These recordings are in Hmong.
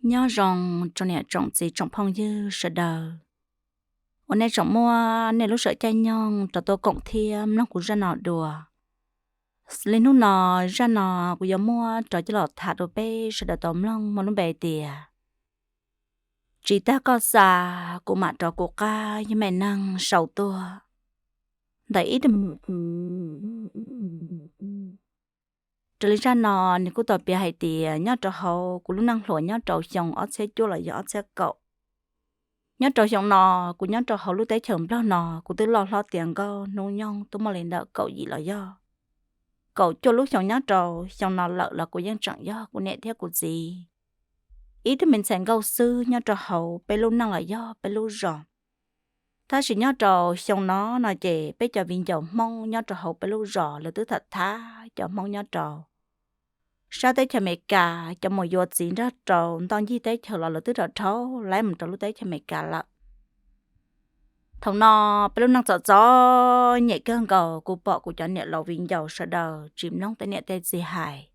Nyob zoo tsoom niam tsoom txiv tsoom phooj ywg sawv daws uas nej tseem muab nej lub sij hawm caij nyoog rov tuaj koom thiab mloog kuv zaj no dua. Li hnub no, zaj no kuv yuav muab rov coj los tham rau peb sawv daws tau mloog muaj lub npe tias Tsis tag koj xa, kuv mam rov kuv qab yog me neeg sau tuaj. Ntawm ib Raws li zaj no nws kuj tau piav hais tias nyob rau hauv kuv lub neej hluas nyob rau xyoo ob txhiab cuaj los yog ob txhiab kaum, nyob rau xyoo no kuv nyob rau hauv lub teb chaws Nplog no kuv twb loj hlob tiav nkauj hnub nyoog twb muaj li ntawm kaum yim los yog kaum cuaj lub xyoo nyob rau xyoo no lawm los kuv yeej tseem yog kuv niam thiab kuv txiv ib tug me ntxhais nkauj xwb nyob rau hauv peb lub neej los yog peb lub zos. Tab sis nyob rau xyoo no no ces peb cov viv ncaus Hmoob nyob rau hauv peb lub zos lawv twb tham thab cov Hmoob nyob rau sab teb chaws Amelikas cov mus yuav txiv nrog rau ntoj ncig teb chaws los lawv twb rov dhau lawv mus rau lub teb chaws Amelikas lawm. Thaum no peb lub neej txom txom nyem kawg nkaus, kuv pom kuv cov niam laus viv ncaus sawv daws tsis mloog tej niam tej txiv hais.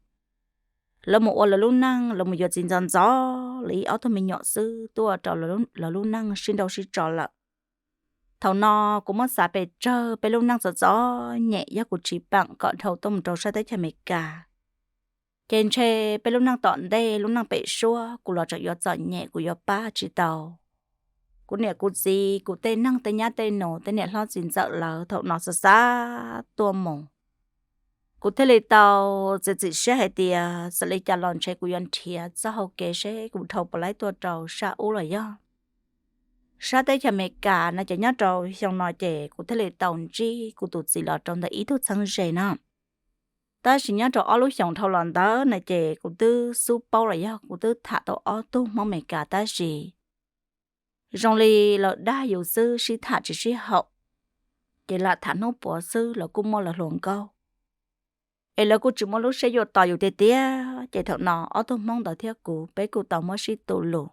Lawv mus ua lawv lub neej, lawv mus yuav txiv ntxov ntxov, lawv ib ob tug me nyuam xwb tuaj rau lawv lub neej sib nrauj sib tso lawm. Thaum no kuv muab xav pes tsawg peb lub neej txom txom nyem, yog kuv tsis peem kom dhau tuaj mus rau sab teb chaws Amelikas ces ntshe peb lub neej tom ntej lub neej pem suab kuv los tseem yuav txom nyem, kuv yuav pab tsis tau kuv niam kuv txiv, kuv tej neeg tej nyab tej nus, tej niam hlob txiv ntxawm lawv thaum no xav xav tuaj mus. Kuv thiaj li tau txiav txim siab hais tias txawm li cas los ntshe kuv yuav nrhiav txoj hau kev seb kuv dhau puas laib tuaj rau sab ub los yog sab teb chaws Amelikas no ces nyob rau xyoo no ces kuv thiaj li tau ntsib kuv tus txiv los rau ntawm ib tug txheeb ze no. Tab sis nyob rau ob lub xyoos dhau los ntawd no ces kuv twb xub paub los yog kuv twb tham tau ob tug Hmoob Amelikas tab sis zoo li lawv dag yus xwb, sib tham tsis sib haum, ces lam tham hnub puav xwb los kuj muaj lawv hluas nkauj es lawv kuj tsis muaj lub siab yuav tos yus tiag tiag. Ces thaum no ob tug Hmoob ntawd thiab kuv peb kuj tau muab sib tu lus,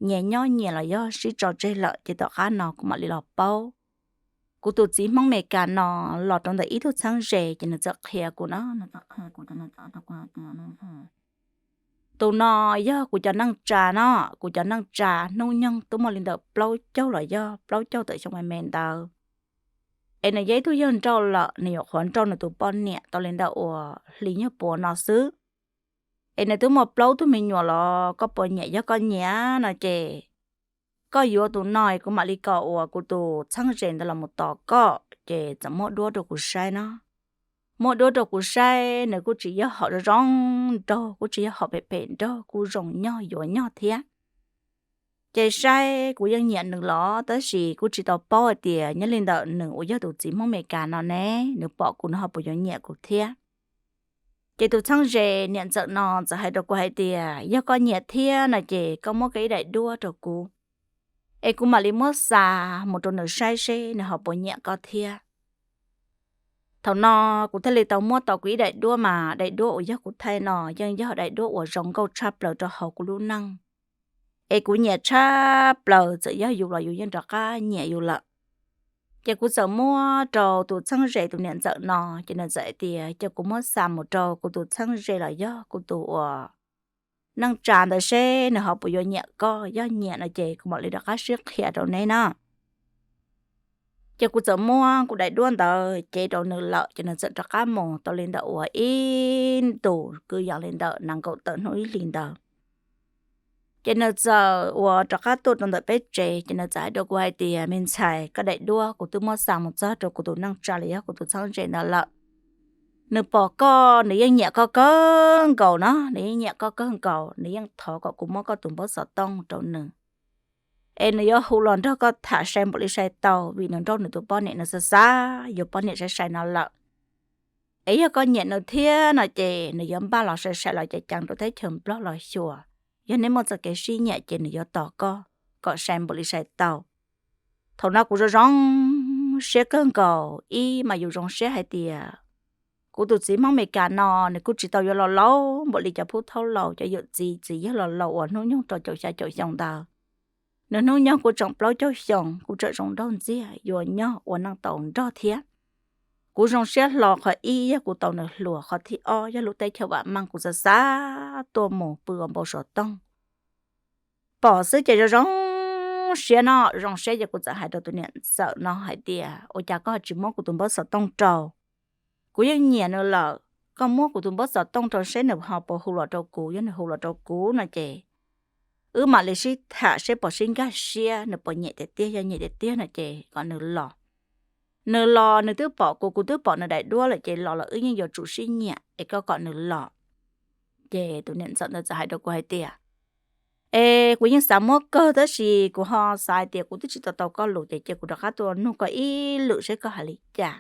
nyias nyob nyias los yog sib tso tseg lawm ces tom qab no kuv mam li los paub. Kuv tus txiv Hmoob Amelikas no los rau ntawm ib tug txheeb ze ces nws txawm qhia kuv no, tus no yog kuv cov neej tsa no, kuv cov neej tsa hnub nyoog twb muaj li ntawm plaub caug los yog plaub caug tawm xyoo me me ntawd. Es nws yog ib tug yawg nrauj lawm, nws yuav qhuav nrauj nws tus poj niam tau li ntawm uas hli nyuag puav no xwb. Es nws twb muaj plaub tug me nyuam los koj puas nyiam? Yog koj nyiam no ces koj yuav tus no es kuv mam li kom uas kuv tus txheeb ze ntawd los mus tos koj. Ces txawm muab duab rau kuv saib no. Muab duab rau kuv saib, nws kuj tsis yog hom zoo zoo nraug, kuj tsis yog hom phem phem nraug, kuj zoo nyog yuav nyog thiab. Ces saib kuv yeej nyiam nws los tab sis kuj tsis tau paub hais tias nyob li ntawm nws uas yog tus txiv Hmoob Amelikas no ne, nws pom kuv nws ho puas yuav nyiam kuv thiab. Ces tus txheeb ze niam ntxawm no txawm hais rau kuv hais tias yog koj nyiam thiab no ces koj muab koj ib daim duab rau kuv, es kuv mam li muab xa mus rau nws saib seb nws ho puas nyiam koj thiab. Thaum no kuv thiaj li tau muab tau kuv ib daim duab, mas daim duab uas yog kuv thaij no yeej yog daim duab uas zoo nkauj tshaj plaws rau hauv kuv lub neej, es kuv nyiam tshaj plaws, txawm yog yus los yus yeej rov qab nyiam yus lawm. Ces kuv txawm muab rau tus txheeb ze tus niam ntxawm no, ces nws txawm hais tias cia kuv muab xa mus rau kuv tus txheeb ze los yog kuv tus uas neej tsa ntawd seb nws ho puas yuav nyiam koj, yog nyiam no ces kuv mam li rov qab sib qhia rau neb na. Ces kuv txawm muab kuv daim duab ntawd cev rau nws lawm, ces nws txawm rov qab mus tau li ntawm uas ib ntus kwv yees li ntawm nees nkaum tawm hnub ib hlis ntawd. Ces nws txawm uas rov qab tuaj rau ntawm peb tsev, ces nws txawm hais rau kuv hais tias me ntxhais, koj daim duab kuv twb muab xa mus txog rau kuv tus neej tsa los yog kuv tus txheeb ze ntawd lawm. Nws pom koj nws yeej nyiam koj kawg nkaus no, nws yeej nyiam koj kawg nkaus, nws yeej thov kom kuv muab koj tus npawb xov tooj rau nws, es nws yuav hu los nrog koj tham sai npaum li sai tau, vim nws nrauj nws tus poj niam, nws xav xav yuav poj niam sai sai no lawm. Es yog koj nyiam nws thiab no ces nws yuav npaj los sai sai los ceev ceev rau teb chaws Nplog los xyuas, yog neb muaj txoj kev sib nyiam ces nws yuav tos koj kom sai npaum li sai tau. Thaum no kuv zoo zoo siab kawg nkaus, ib mas yus zoo siab hais tias kuv tus txiv Hmoob Amelikas no nws kuj tsis tau yuav los laus npaum li cov phub thaub laus, cov yawm txiv txiv yawg los laus uas hnub nyoog rau caum xya caum xyoo ntawd. Nws hnub nyoog kuj tseem plaub caug xyoo, kuj tseem zoo nraug ntxiag, yuav nyog ua neej tau nrog thiab. Kuv zoo siab hlo qhov ib yog kuv tau nws hluas, qhov thib ob yog lub teb chaws vam meej kuv xav xav tuaj mus pw ua npau suav toog. pom xwb ces zoo zoo siab no, zoo siab ces kuv txawm hais rau tus niam ntxawm no hais tias, ua cas koj tsis muab kuv tus npawb xov tooj rau? Kuv yeej nyiam nws lawm, koj muab kuv tus npawb xov tooj rau seb nws ho puas hu los rau kuv, yog nws hu los rau kuv no ces wb mam li sib tham seb puas sib nkag siab, nws puas nyiam tiag tiag, yog nyiam tiag tiag no ces kom nws los. Nws los nws twb pom kuv, kuv twb pom nws daim duab lawm ces los los wb yeej yuav tsum sib nyiam es koj kom nws los. Ces tus niam ntxawm ntawd txawm hais rau kuv hais tias, es kuv yeej xav muab kawg tab sis kuv ho xav hais tias kuv twb tsis tau tau koj lus ces cia kuv rov qab tuaj nug koj ib lwm seb koj hais li cas.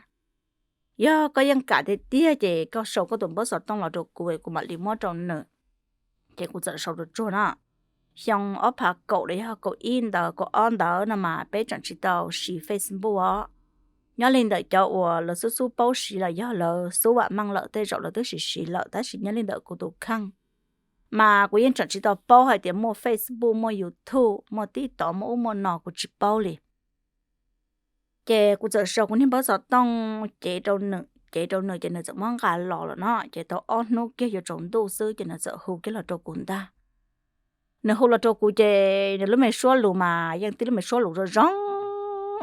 Yog koj yeej kam tiag tiag ces koj sau koj tus npawb xov tooj los rau kuv es kuv mam li muab rau nws. Ces kuv txawm sau rau tsuag no. Xyoo ob phav kaum los yog kaum ib ntawd kaum ob ntawd no mas peb tseem tsis tau siv Facebook os. Nyob li ntawm cov uas lawv xub xub paub siv los yog lawv xub vam meej lawm tej zaum lawv twb siv siv lawm tab sis nyob li ntawm kuv tus kheej mas kuv yeej tseem tsis tau paub hais tias muaj Facebook, muaj YouTube, muaj TikTok, muaj ub muaj no kuv tsis paub li. Ces kuv txawm sau kuv niag npawb xov tooj cev rau nws, cev rau nws ces nws txawm muab nqa los lawm no, ces tau ob hnub kiag yuav tsaus ntuj xwb ces nws txawm hu kiag los rau kuv ntag. Nws hu los rau kuv ces nws lub me suab lus mas yeej tib lub me suab lus zoo zoo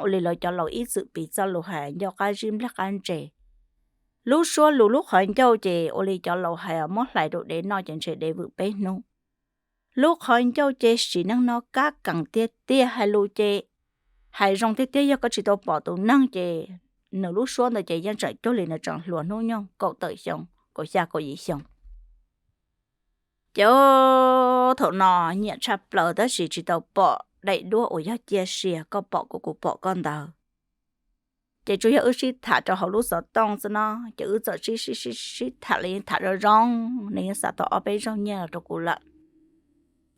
ua li lawv cov laus ib txwm piv txoj lus hais ncauj qab zib nplag qab ntse. Lub suab lus lub qhov ncauj ces ua li cov laus hais muab hlais rau dev noj ces ntshe dev vwm peb hnub. Lub qhov ncauj ces sim neej no kab kees tiag tiag, hais lus ces hais zoo tiag tiag, yog koj tsis tau pom tus neeg ces nws lub suab ntawd ces yeej tseem cuag li nws tseem hluas hnub nyoog kaum tawm xyoo, kaum xya kaum yim xyoo. Ces thaum no nyiam tshaj plaws tab sis tsis tau pom daim duab uas yog cia siab koj pom kuv kuv pom koj ntawd. Ces tsuas yog wb sib tham rau hauv lub xov tooj xwb no, ces wb txawm sib sib sib sib tham los yeej tham zoo zoo, nws yeej xa tau ob peb zaug nyiaj los rau kuv lawm.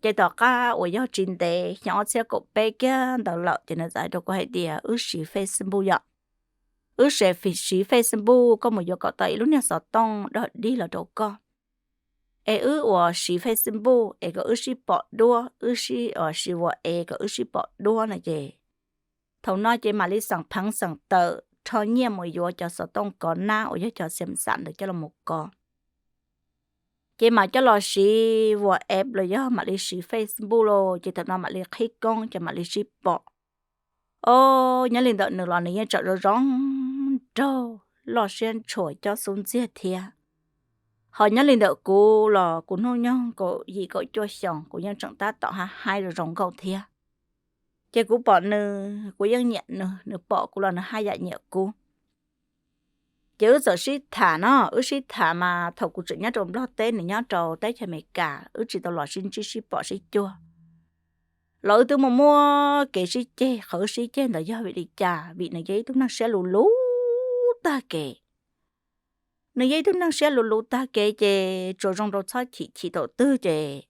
Ces tom qab uas yog tsis ntev xyoo ob txhiab kaum peb kiag ntawd lawm ces nws txawm hais rau kuv hais tias wb siv Facebook yom. Wb siv Facebook, koj mus yuav kom tau ib lub niag xov tooj dog dig los rau koj, es wb uas siv Facebook es kom wb sib pom duab, wb sib uas siv WhatsApp kom wb sib pom duab no ces thaum no ces mam li xeem pheev xeem tawm rho nyiaj mus yuav cov xov tooj kov nab uas yog cov Samsung ntawd coj los mus kov. Ces mam coj los siv WhatsApp los yog mam li siv Facebook los ces thaum no mam li qhib koob ces mam li sib pom. Os, nyob li ntawm nws los nws yeej tseem zoo zoo nraug, loj siab ntshua cob xub ntxiag thiab. Ho nyob li ntawm kuv los kuv hnub nyoog kaum yim kaum cuaj xyoos kuv yeej tseem tab tom hab haib zoo zoo nkauj thiab. Ces kuv pom nws kuv yeej nyiam nws, nws pom kuv los nws haj yam nyiam kuv. Ces wb txawm sib tham no, wb sib tham mas thaum kuv tseem nyob rau Nplog teb nws nyob rau teb chaws Amelikas, wb tsis tau los sib ntsib sib pom sib cuag. Los wb twb muaj muab kev sib ceg, qhov wb sib ceg ntawd yog vim li cas? Vim nws yog ib tug neeg siab luv luv tag kev. Nws yog ib tug neeg siab luv luv tag kev ces tsuas zoo rau txhob chim chim thaum twg ces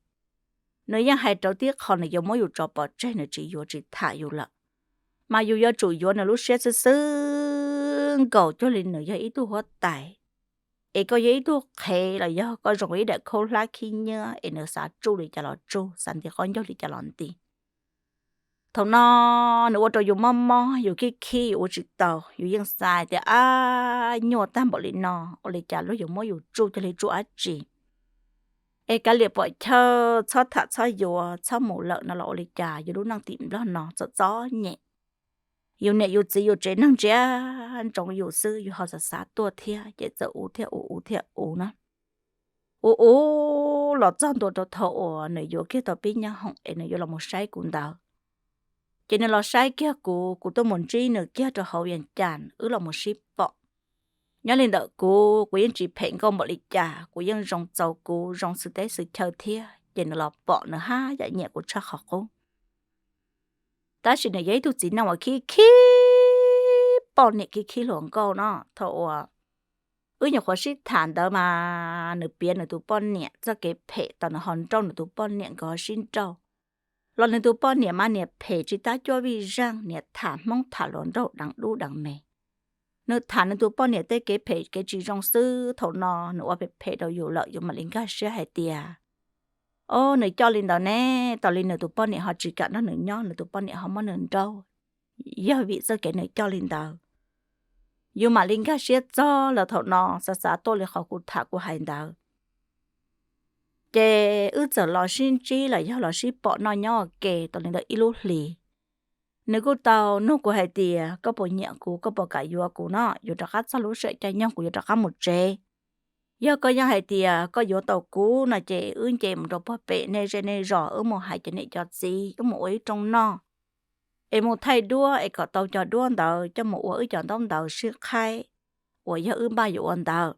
nws yeej hais rawv tib qho nws yuav muab yus tso pov tseg, nws tsis yuav tsis tham yus lawm. Mas yus yuav tsum yuav nws lub siab xwb xwb nkaus cuag li nws yog ib tug huab tais, es koj yog ib tug qhev los yog koj zoo ib daim khaub hlab khib nyiab es nws xav tsuj li cas los tsuj, xav nti qaub ncaug li cas los nti. Thaum no nws ua rau yus mob mob, yus khib khib, yus ua tsis tau, yus yeej xav tias ab, nyuaj tag npaum li no, ua li cas luag yuav muab yus tsuj cuag li tsuj dab tsi? Es kav liam pom chaw, txhob tham txhob yuav, txhob mus lawm no los ua li cas? Yus lub neej tim Nplog no txom txom nyem, yus niam yus txiv yus tsev neeg ntsia ntsoov yus xwb, yus ho xav xav tuaj thiab ces txawm ua thiab ua, ua thiab ua na. Ua ua los txog ntua rau thaum uas nws yuav kiag tau pib nyoob hoom es nws yuav los mus saib kuv ntawd. Ces nws los saib kiag kuv, kuv tuaj mus ntsib nws kiag rau hauv Vias Cas, wb los mus sib pom. Nyob li ntawm kuv, kuv yeej tsis phem nkauj npaum li cas, kuv yeej zoo txaus kuv, zoo xwm teb xwm chaw thiab, ces nws los pom nws haj yam nyiam kuv tshaj qhov qub. Tab sis nws yog ib tug txiv neej uas khib khib poj niam, khib khib hluas nkauj no. Thaum uas wb nyuam qhuav sib tham ntawd mas nws piav nws tus poj niam txoj kev phem tau nws ho nrauj nws tus poj niam nkawd ho sib nrauj. Los nws tus poj niam mas niam phem tsis tab cuab vij zeej, niam tham Hmoob tham hluas nraug deev dub deev me. Nws tham nws tus poj niam tej kev phem kev tsis zoo xwb, thaum no nws ua phem phem rau yus lawm, yus mam li nkag siab hais tias, o, nws coj li ntawd ne, tas li nws tus poj niam ho tsis kam nrog nws nyob, nws tus poj niam ho muab nws nrauj, yog vim txoj kev nws coj li ntawd. Yus mam li nkag siab txog los thaum no xav xav tuaj li qhov kuv tham kuv hais ntawd. Ces wb txawm los sib ntsib los yog los sib pom noj nyob ua ke tau li ntawm ib lub hlis. Nws kuj tau nug kuv hais tias, koj puas nyiam kuv, koj puas kam yuav kuv no, yuav rov qab txog lub sij hawm caij nyoog kuv yuav rov qab mus tsev. Yog koj yeej hais tias koj yuav tau kuv no ces wb nce mus rau puag pem nej zej nej zos, wb mus hais cov niam cov txiv, wb mus ua ib rooj noj, es mus thaij duab es kom tau cov duab ntawd coj mus ua wb cov ntaub ntawv sib qhaib uas yog wb npaj yuav ua ntawd.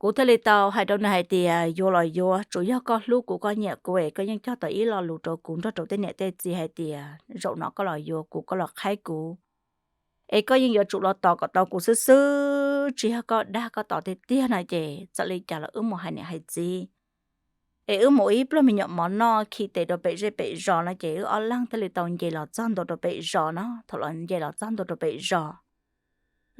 Kuv thiaj li tau hais rau nws hais tias, yuav los yuav, tsuas yog koj hlub kuv, koj nyiam kuv es koj yeej cog tau ib lo lus rau kuv nrog rau tej niam tej txiv hais tias zaum no koj los yuav kuv, koj los qhaib kuv, es koj yeej yuav tsum los tos kom tau kuv xwb xwb, tsis yog koj dag koj tos tiag tiag no ces txawm li cas los wb mus hais niam hais txiv, es wb mus ib pluag me nyuam mov noj khi tes rau pem zej pem zos no ces wb ob leeg thiaj li tau nce los txog ntua rau pem zos no. Thaum los nce los txog ntua rau pem zos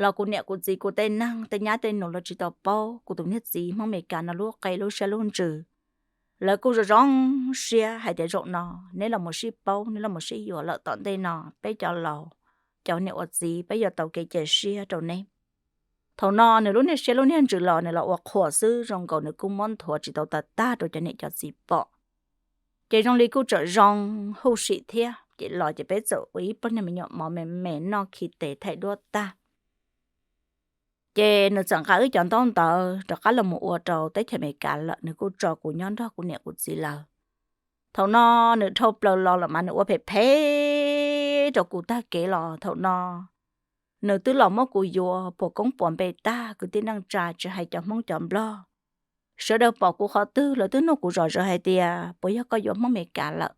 los kuv niam kuv txiv, kuv tej neeg tej nyab tej nus los tsis tau paub kuv tus niag txiv Hmoob Amelikas no lub qe lub siab lub ntsws. Lawv kuj zoo zoo siab hais tias zaum no neb los mus sib paub, neb los mus sib yuav lawm, tom ntej no peb cov laus, cov niam ua txiv peb yuav tau kev cia siab rau neb. Thaum no nws lub niag siab lub niag ntsws los nws los ua qhuas xwb, zoo nkaus nws kuj muab nthuav tsis tau tag tag rau cov niam cov txiv pom. Ces zoo li kuj tseem zoo huj sim thiab, ces los ces peb txawm ua ib pluag niag me nyuam mov me me noj khi tes thaij duab tag, ces nws txawm nqa wb cov ntaub ntawv rov qab los mus ua rau teb chaws Amelikas lawm, nws kuj tso kuv nyob nrog kuv niam kuv txiv lawv. Thaum no nws dhau plaws los lawm mas nws ua phem phem rau kuv tag kev los thaum no nws twb los muab kuv yuav puas koob puas npe tag, kwv tij neej tsa tsis hais cov Hmoob cov Nplog, sawv daws pom kuv qhov twg lawv twb nug kuv zom zaws hais tias, puas yog koj yuav Hmoob Amelikas lawm?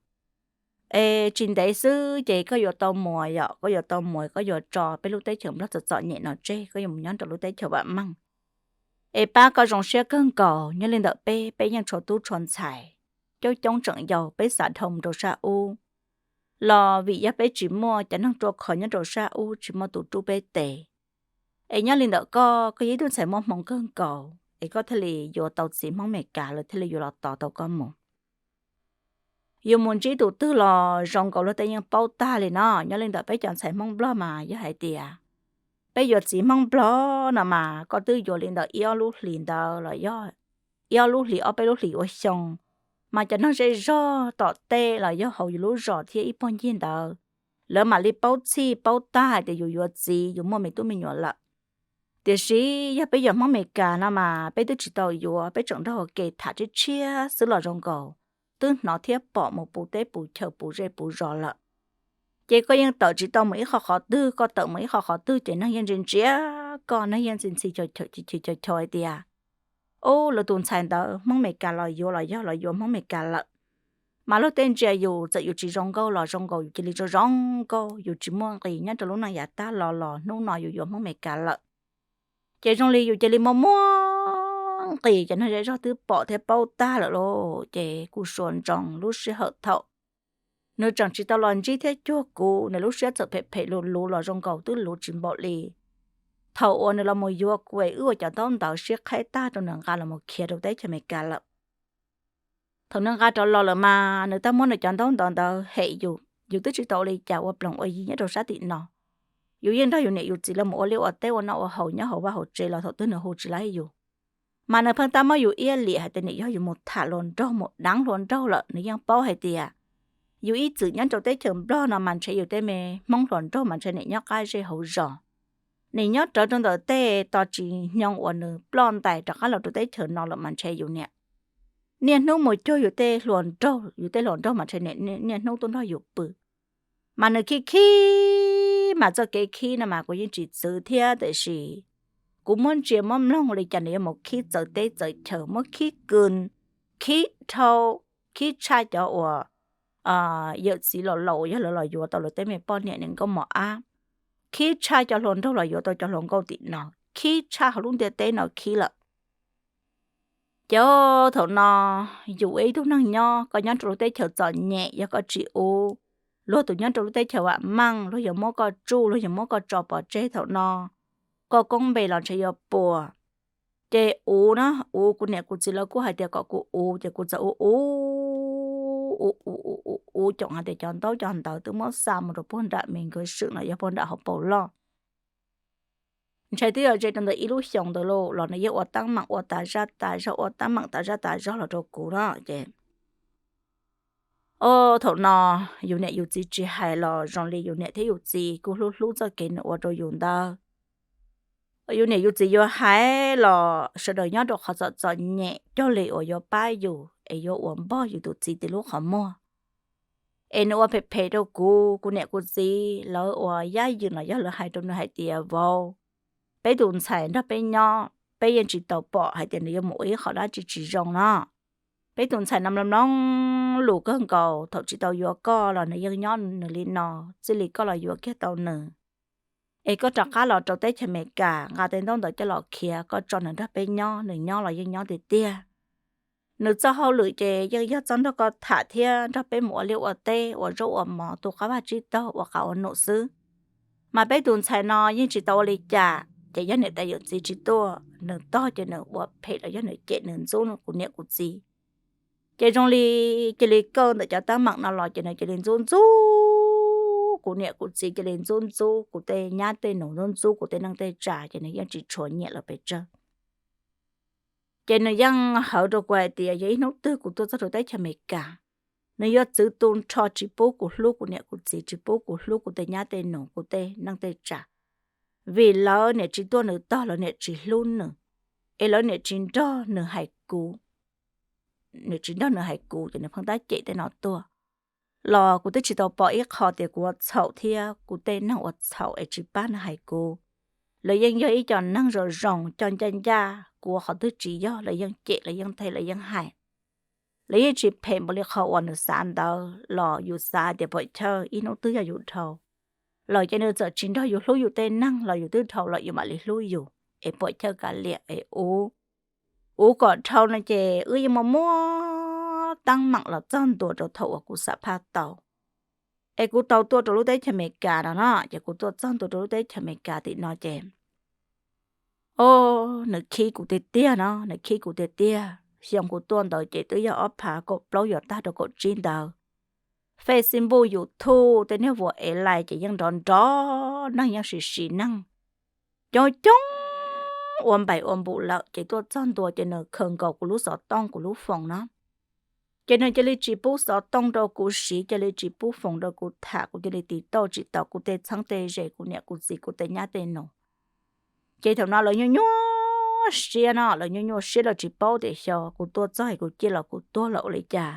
Es tsis ntev xwb ces koj yuav tau muas yom, koj yuav tau muas, koj yuav tso peb lub teb chaws Nplog txom txom nyem no tseg, koj yuav mus nyob rau lub teb chaws vam meej, es pab koj zoo siab kawg nkaus. Nyob li ntawm peb, peb yeej tshuav tub tshuav ntxhais, coob coob tseem yau, peb xav dhau mus rau sab ub los vim yog peb tsis muaj cov neeg ruaj khov nyob rau sab ub, tsis muaj tus rub peb tes. Es nyob li ntawm koj, koj yog ib tug ntxhais muaj hmoo kawg nkaus es koj thiaj li yuav tau txiv Hmoob Amelikas, lawv thiaj li yuav los tos tau koj mus. Yus mus ntsib tus twg los zoo nkaus luag tej yeej paub tag li no. Nyob li ntawm peb cov ntxhais Hmoob Nplog mas yog hais tias peb yuav txiv Hmoob Nplog no mas koj twb yuav li ntawm ib ob lub hlis ntawd los yog ib ob lub hlis ob peb lub hlis ua xyoo, mas cov neeg zej zog tom tej los yog hauv yus lub zos thiab ib puag ncig ntawd, lawv mam li paub txhij paub tag hais tias yus yuav txiv, yus muaj me tub me nyuam lawm. Tiam sis yog peb yuav Hmoob Amelikas no mas peb twb tsis tau yuav, peb tseem nrog ua ke tham tshiab tshiab xwb los zoo nkaus twb hnov thiab pom mus puv teb puv chaw puv zej puv zos lawm. Ces koj yeej tawm tsis tau mus ib qho qhov twg, koj tawm mus ib qho qhov twg ces neeg yeej ntsia ntsia koj, neeg yeej ntxhi ntxhi chos chos hais tias, ub, lawv tus ntxhais ntawd Hmoob Amelikas los yuav los yog los yuav Hmoob Amelikas lawm. Mas luag tej ntsia yus, txawm yus tsis zoo nkauj los zoo nkaus yus cia li zoo zoo nkauj, yus tsis muaj nqis nyob rau lub neej yav tag los los hnub no yus yuav Hmoob Amelikas lawm. Ces zoo li yus cia li muaj muaj nqis, cov neeg zej zog twb pom thiab paub tag lawm lauj. Ces kuj suav ntsoov lub sij hawm thaum nws tseem tsis tau los ntsib thiab cuag kuv, nws lub siab txawm phem phem luv luv los zoo nkaus twb luv tsis npaum li thaum uas nws los mus yuav kuv es wb ua cov ntaub ntawv sib qhaib tag rau nws nqa los mus khiav rau teb chaws Amelikas lawm. Thaum nws nqa rov los lawm mas nws twb muab nws cov ntaub ntawv ntawd hem yus, yus twb tsis tau ua li cas, ua ploog ua yi nyob rau sab tim no. Yus yeej nrog yus niam yus txiv los mus ua liaj ua teb ua noj ua haus nyob hauv vaj hauv tsev los thaum twg nws hu tsis laib yus. Mas nws pheej tab muab yus iab liam hais tias nim yog yus mus tham hluas nraug mus deev hluas nraug lawm, nws yeej paub hais tias yus ib txwm nyob rau teb chaws Nplog no mas ntshe yus tej me Hmoob hluas nraug mas ntshe nim nyob qab zej hauv zos. Nim nyob rawv rau ntawm tej tos tsis hnyoo uas nws ploj ntais rov qab los rau teb chaws no lawm mas ntshe yus niam niaj hnub mus cuag yus tej hluas nraug, yus tej hluas nraug mas ntshe niaj hnub tuaj nrog yus pw. Mas nws khib khib, mas txoj kev khib no mas kuv yeej tsis txwv thiab, tiam sis kuv muab ntsia muab mloog li cas nws yuav mus khib txawv teb txawv chaw, muab khib kws, khib dhau, khib tshaj cov uas yawm txiv laus laus uas yog lawv los yuav tau lawv tej me poj niam niam nkauj mos ab, khib tshaj cov hluas nraug los yuav tau cov hluas nkauj tim no, khib tshaj hauv lub ntiaj teb no khib lawm. Ces thaum no yus ua ib tug neeg nyob, koj nyob rau lub teb chaws txom nyem, yog koj tsis uv, luag tus nyob rau lub teb chaws vam meej, luag yuav muab koj tsuj, luag yuav muab koj tso pov tseg thaum no, koj koob npe los ntshe yuav puas. Ces uv na, uv, kuv niam kuv txiv lawv kuj hais tias kom kuv uv, ces kuv txawm uv uv uv uv uv uv uv coom hais tias cov ntaub cov ntawv twb muab xa mus rau puag nram me nkawd swm no yog puag nram hauv paus loj. Ntshai twb yog ze rau ntawm ib lub xyoos ntawd lauj los nws yeej ua teeb meem ua tas zaj tas zog ua teeb meem tas zaj tas zog los rau kuv na ces o, thaum no yus niam yus txiv tsis hais los zoo li yus niam thiab yus txiv kuj hlub hlub txoj kev nws ua rau yus ntawd. Yus niam yus txiv yuav hais los sawv daws nyob rau qhov txom txom nyem cog li uas yuav pab yus es yuav ua npog yus tus txiv tim lub qhov muag. Es nws ua phem phem rau kuv, kuv niam kuv txiv lawv ua yab ywm los yog lawv hais rau nws hais tias, vauv, peb tus ntxhais nrog peb nyob peb yeej tsis tau pom hais tias nws yuav mus ua ib qho dab tsi tsis zoo no. Peb tus ntxhais no mloog mloog lus kawg nkaus, thaum tsis tau yuav koj los nws yeej nyob nws li no, txij li koj los yuav kiag tau nws. Es koj rov qab los rau teb chaws Amelikas nqa tej ntaub ntawv coj los khiav, koj tso nws nrog peb nyob, nws nyob los yeej nyob tiag tiag. Nws txoj hauj lwm ces yeej yog txoj nrog koj tham thiab nrog peb mus ua liaj ua teb, ua zaub ua mov, tu qab vaj tsib taug, ua qab ua num xwb. Mas peb tus ntxhais no yeej tsis tau ua li cas, ces yog niam tais yawm txiv tsis tuaj, nws tog ces nws ua phem los yog nws cem nws ntxub kuv niam kuv txiv. Ces zoo li cia li kaw ntawm cov teeb meem no los ces nws cia li ntxub ntxub kuv niam kuv txiv, cia li ntxub ntxub kuv tej nyab tej nus, ntxub ntxub kuv tej neej tej tsav, ces nws yeej tsis tshua nyiam lawv pes tsawg. Ces nws yeej hawv rau kuv hais tias yog ib hnub twg kuv tuaj txog rau teb chaws Amelikas, nws yuav txwv tu nrho tsis pub kuv hlub kuv niam kuv txiv, tsis pub kuv hlub kuv tej nyab tej nus, kuv tej neej tej tsav, vim lawv niam tsis tuaj nws tog, lawv niam tsis hlub nws, es lawv niam tsis nrog nws hais kuv. Nws tsis nrog nws hais kuv ces nws pheej tab cem tej no tuaj. Los kuv twb tsis tau pom ib qho tias kuv ua txhaum thiab kuv tej neeg ua txhaum es tsis pab nws hais kuv. Lawv yeej yog ib co neeg zoo zoo, coj ncaj ncaj, kuv ua qhov twg tsis yog lawv yeej cem, lawv yeej the, lawv yeej hais. Lawv yeej tsis phem npaum li qhov uas nws xav ntawd los yus xav tias puam chawj ib hnub twg yog yus dhau lawm ces nws txawm tsis nrog yus hlub yus tej neeg los yus twb dhau lawm yus mam li hlub yus. Es puam chawj kav liam es ua, ua kom dhau no ces wb yeej muaj muab teeb meem los txog ntua rau thaum uas kuv xam phaj tau. Es kuv tau tuaj rau lub teb chaws Amelikas no no ces kuv tuaj txog ntua rau lub teb chaws Amelikas tim no ces o, nws khib kuv tiag tiag no, nws khib kuv tiag tiag. Xyoo kuv tuaj ntawd ces twb yog ob phav kaum plaub yuav tag rau kaum tsib ntawd. Facebook, YouTube, tej niag vuas ev lais ces yeej nrov nrov neeg, yeej sim sim neeg, coob coob ua npaim ua npum lawm ces tuaj txog ntua ces nws khaws nkaus kuv lub xov tooj kuv lub foos no. Ces nws cia li tsis pub xov tooj rau kuv siv, cia li tsis pub foos rau kuv tham, kuv cia li tiv tauj tsis tau kuv tej txheeb tej ze, kuv niam kuv txiv, kuv tej nyab tej nus. Ces thaum no lawv nyuaj nyuaj siab no, lawv nyuaj nyuaj siab, lawv tsis paub tias xyov kuv tuaj txog es kuv ciaj los kuv tuag los ua li cas.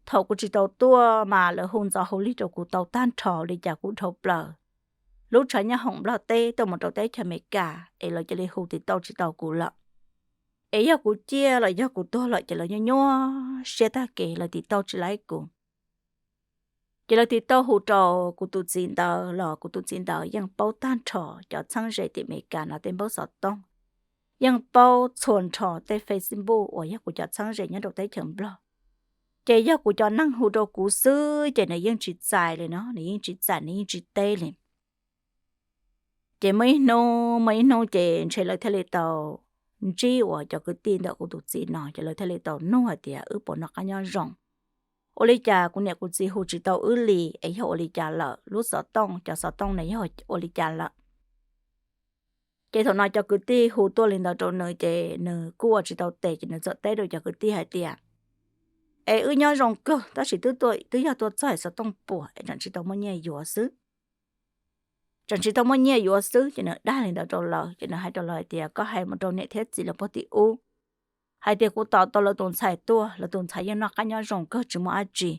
Thaum kuv tsis tau tuaj mas lawv hu ntxov hu lig rau kuv tau tag nrho li cas kuv dhau plaws. Lub tshav nyob hoom Nplog teb tuaj mus rau teb chaws Amelikas es lawv cia li hu tiv tauj tsis tau kuv lawm. Es yog kuv ciaj los yog kuv tuag lawm ces lawv nyuaj nyuaj siab tag kev, lawv tiv tauj tsis laib kuv. Ces lawv tiv tauj hu rau kuv tus txiv ntawd los kuv tus txiv ntawd yeej paub tag nrho cov txheeb ze tim Amelikas no tej npaub xov tooj, yeej paub txhua nrho tej Facebook uas yog kuv cov txheeb ze nyob rau teb chaws Nplog. Ces yog kuv cov neeg hu rau kuv xwb ces nws yeej tsis txais li no, nws yeej tsis txais, nws yeej tsis teb li. Ces muaj ib hnub, muaj ib hnub ces ntshe lawv thiaj li tau ntsib uas cov kwv tij ntawm kuv tus txiv no, ces lawv thiaj li tau nug hais tias wb puas noj qab nyob zoo. Ua li cas kuv niam kuv txiv hu tsis tau wb li es yog ua li cas lawm, lub xov tooj, cov xov tooj ne yog ua li cas lawm. Ces thaum no cov kwv tij hu tuaj li ntawd rau nws ces nws kuj ua tsis tau tes ces nws txawm teb rau cov kwv tij hais tias, es wb nyob zoo kawg tab sis twb yog tuaj txog es xov tooj puas es tseem tsis tau muaj nyiaj yuav xwb. Tseem tsis tau muaj nyiaj yuav xwb ces nws dag li ntawd rau lawv ces nws hais rau lawv hais tias koj hais mus rau niam thiab txiv lawv puag tim ub hais tias kuv tos tau lawv tus ntxhais tuaj, lawv tus ntxhais yeej noj qab nyob zoo kawg tsis muaj dab tsi.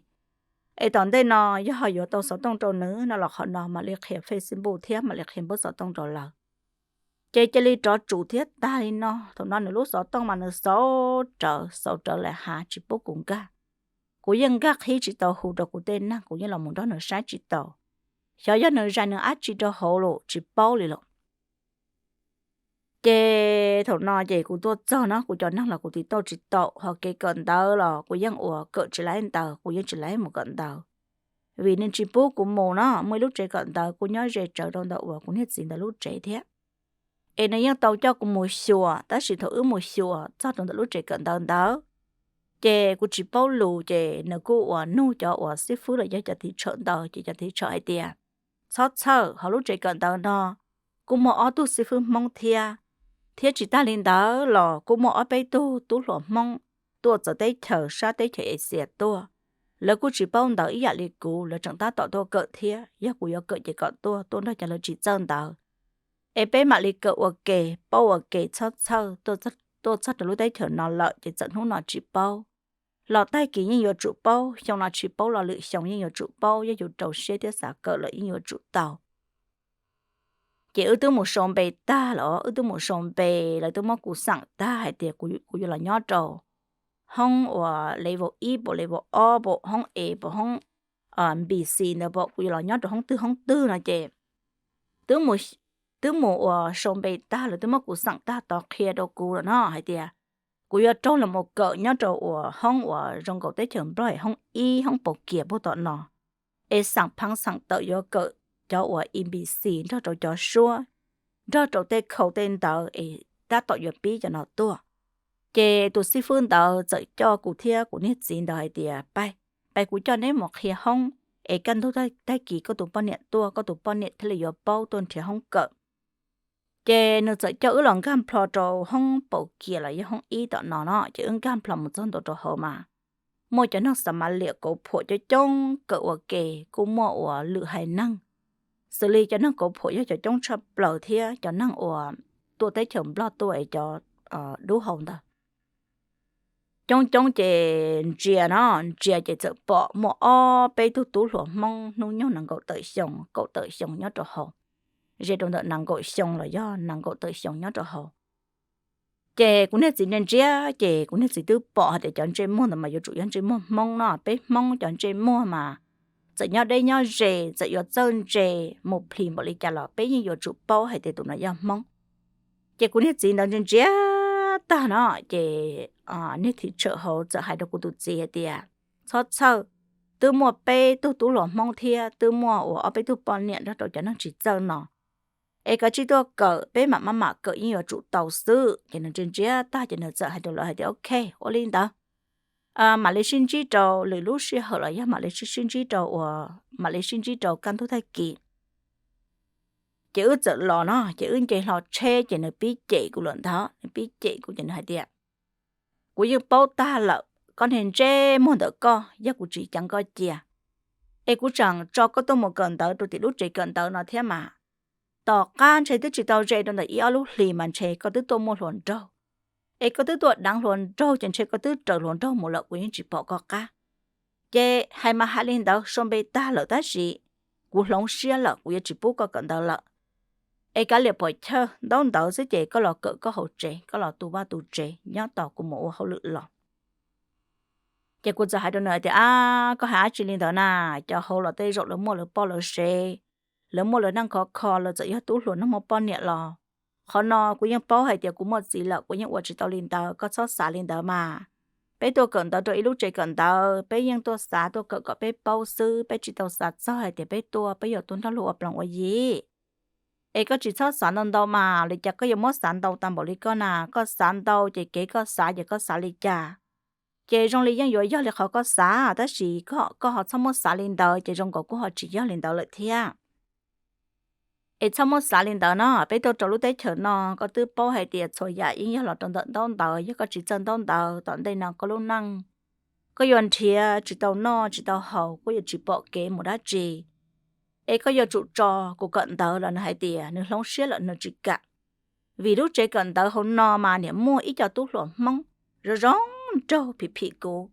Es tom ntej no yog ho yuav tau xov tooj rau nws no los qhov no mam li qhia Facebook thiab mam li qhia npaub xov tooj rau lawv. Ces cia li rov tsum thiab tag li no. Thaum no nws lub xov tooj mas nws xauv rawv xauv rawv lawm hav tsis pub kuv nkag. Kuv yeej nkag qhib tsis tau hu rau kuv tej neeg, kuv yeej los mus nrog nws saib tsis tau. Xyov yog nws zais nws dab tsi rau hauv los tsis paub li lawm. Ces thaum no ces kuv tuaj txog no kuv cov neeg los kuv tiv tauj tsis tau, ho kev kawm ntawv los kuv yeej ua kawm tsis laib ntawv, kuv yeej tsis laib mus kawm ntawv. Vim nws tsis pub kuv mus no, muaj ib lub tsev kawm ntawv kuj nyob ze tsawv rau ntawm uas kuv niag txiv ntawd lub tsev thiab. Es nws yeej tau coj kuv mus xyuas, tab sis thaum wb mus xyuas txog rau ntawm lub tsev kawm ntawv ntawd, ces kuv tsis paub lus ces nws kuj uas nug cov uas xib fwb los yog cov thim tshawm ntawd ces cov thim tshawm hais tias, txhob txhawj, hauv lub tsev kawm ntawv no kuj muaj ob tug xib fwb Hmoob thiab, thiab tsis tag li ntawd los kuj muaj ob peb tug tub hluas Hmoob tuaj txawv teb chaws sab teb chaws Axias tuaj. Lawv kuj tsis paub ntawv ib yam li kuv, lawv tseem tab tom tuaj kawm thiab. Yog kuv yuav kawm ces kom tuaj, tuaj nrog cov lawv tsis txawj ntawv, es peb mam li kawm ua ke, paub ua ke txhob txhawj. Tuaj txog rau lub teb chaws no lawm ces txawm hnub no tsis paub los tag kis yeej yuav tsum paub, xyoo no tsis paub los lwm xyoo yeej yuav tsum paub, yog yus rau siab thiab xav kawm lawm yeej yuav tsum tau. Ces wb twb mus sau npe tag los, wb twb mus sau npe, lawv twb muab kuv xeem tag hais tias kuv yuav los nyob rau hoob uas level ib pam level ob pam, hoob A pam, hoob B C ntawd pam, kuv yuav los nyob rau hoob twg hoob twg no ces twb mus, twb mus ua sau npe tag, lawv twb muab kuv xeem tag tod qhia rau kuv lawm no hais tias kuv yuav raug los mus kawm nyob rau uas hoob uas zoo nkaus teb chaws Nplog hoob ib, hoob Paus Kias puag tom no, es xeem pheev xeem tawm yuav kawm cov uas E B C nrog rau cov suab, nrog rau tej khau tej ntawv es tab tom yuav pib cov no tuaj. Ces tus xib fwb ntawd txawm coj kuv thiab kuv niag txiv ntawd hais tias, pais, pais kuv coj neb mus qhia hoob, es kaj ntug tag kis koj tus poj niam tuaj, koj tus poj niam thiaj li yuav paub tuaj nrhiav hoob kawm. Ces nws txawm coj wb los nkag nplho rau hoob Paus Kias los yog hoob ib tom no no, ces wb nkag nplho mus txog ntua rau hauv mas muaj cov neeg Xas Mas Lias kauv phuam coob coob kawm ua ke, kuj muaj uas lwm haiv neeg, xws li cov neeg kauv phuam yog cov coob tshaj plaws thiab cov neeg uas tuaj teb chaws Nplog tuaj es cov dub hau ntawd coob coob ces ntsia no, ntsia ces txawm pom muaj ob peb tug tub hluas Hmoob hnub nyoog nees nkaum tawm xyoo, kaum tawm xyoo nyob rau hauv, ze rau ntawm nees nkaum xyoo los yog nees nkaum tawm xyoo nyob rau hauv. Ces kuv niag txiv ntsia ntsia, ces kuv niag txiv twb pom hais tias cov ntsej muag ntawd mas yuav tsum yog ntsej muag Hmoob no, peb Hmoob cov ntsej muag mas txawm nyob deb nyob ze, txawm yuav txawj ntse mus plhis npaum li cas los peb yeej yuav tsum paub hais tias tus no yog Hmoob. Ces kuv niag txiv ntawd ntsia ntsia tag no, ces niag thim tsawm hauv txawm hais rau kuv tus txiv hais tias, txhob txhawj, twb muaj peb tug tub hluas Hmoob thiab twb muaj uas ob peb tug poj niam nrog rau cov neeg tsis txawj no, es kav tsij tuaj kawm, peb mam maj mam kawm yeej yuav tsum tau xwb. Ces nws ntsia ntsia tag ces nws txawm hais rau lawv hais tias, ok, ua li ntawd, mam li sib ntsib rau lwm lub sij hawm los yog mam li sib sib ntsib rau uas, mam li sib ntsib rau kaj ntug tag kis. Ces wb txawm los no, ces wb nce hlo tsheb ces nws pib cem kuv lawm ntag, nws pib cem kuv ces nws hais tias, kuv yeej paub tag lawm, koj niag ntsej muag ntawm koj, yog kuv tsis ceev koj cia, es kuv tseem tso koj tuaj mus kawm ntawv rau tim lub tsev kawm ntawv no thiab mas, tom qab ntshe twb tsis tau ze rau ntawm ib ob lub hlis mas ntshe koj twb tuaj muaj hluas nraug, es koj twb tuaj deev hluas nraug ces ntshe koj twb raws hluas nraug mus lawm, kuv yeej tsis pom koj qab. Ces hais mas hais li ntawd, sau npe tag lawm tab sis kuv hloov siab lawm, kuv yuav tsis pub koj kawm ntawv lawm. Es kav liam pom chawj, ntaub ntawv xwb ces koj los kawm koj hauv tsev, koj los tu vaj tu tsev, nyob tos kuv mus ua hauj lwm los. Ces kuv txawm hais rau nws hais tias, ab, koj hais dab tsi li ntawd na, cov hauv los tej zaum lawv muaj lawv poj lawv sev, lawv muaj lawv neej khov kho, lawv txawm yog tub hluas neeg muaj poj niam los, qhov no kuv yeej paub hais tias kuv muaj txiv lawm, kuv yeej ua tsis tau li ntawd, koj txhob xav li ntawd mas. Peb tuaj kawm ntawv rau ib lub tsev kawm ntawv, peb yeej tuaj xav tuaj kawm kom peb paub xwb, peb tsis tau xav txog hais tias peb tuaj peb yuav tuaj nrog luag ua ploog ua yig. Es koj tsis txhob xav ntau ntau mas, li cas koj yuav muab xav ntau tag npaum li koj na, koj xav ntau ces kev koj xav ces koj xav li cas, ces zoo li yeej yuav yog li qhov koj xav, tab sis koj ho txhob muab xav li ntawd ces zoo nkaus kuj ho tsis yog li ntawd lawm thiab. Es txhob muab xav li ntawd no, peb tuaj rau lub teb chaws no, koj twb paub hais tias txhua yam yeej yog los rau ntawm ntaub ntawv, yog koj tsis txawj ntaub ntawv tom ntej no koj lub neej, koj yuav nrhiav tsis tau noj tsis tau haus, koj yuav tsis pom kev mus dab tsi. Es koj yuav tsum tso kuv kawm ntawv los. Nws hais tias nws hloov siab lawm nws tsis kam, vim lub tsev kawm ntawv hauv no mas niam muaj ib co tub hluas Hmoob zoo zoo nraug phim phim kuv,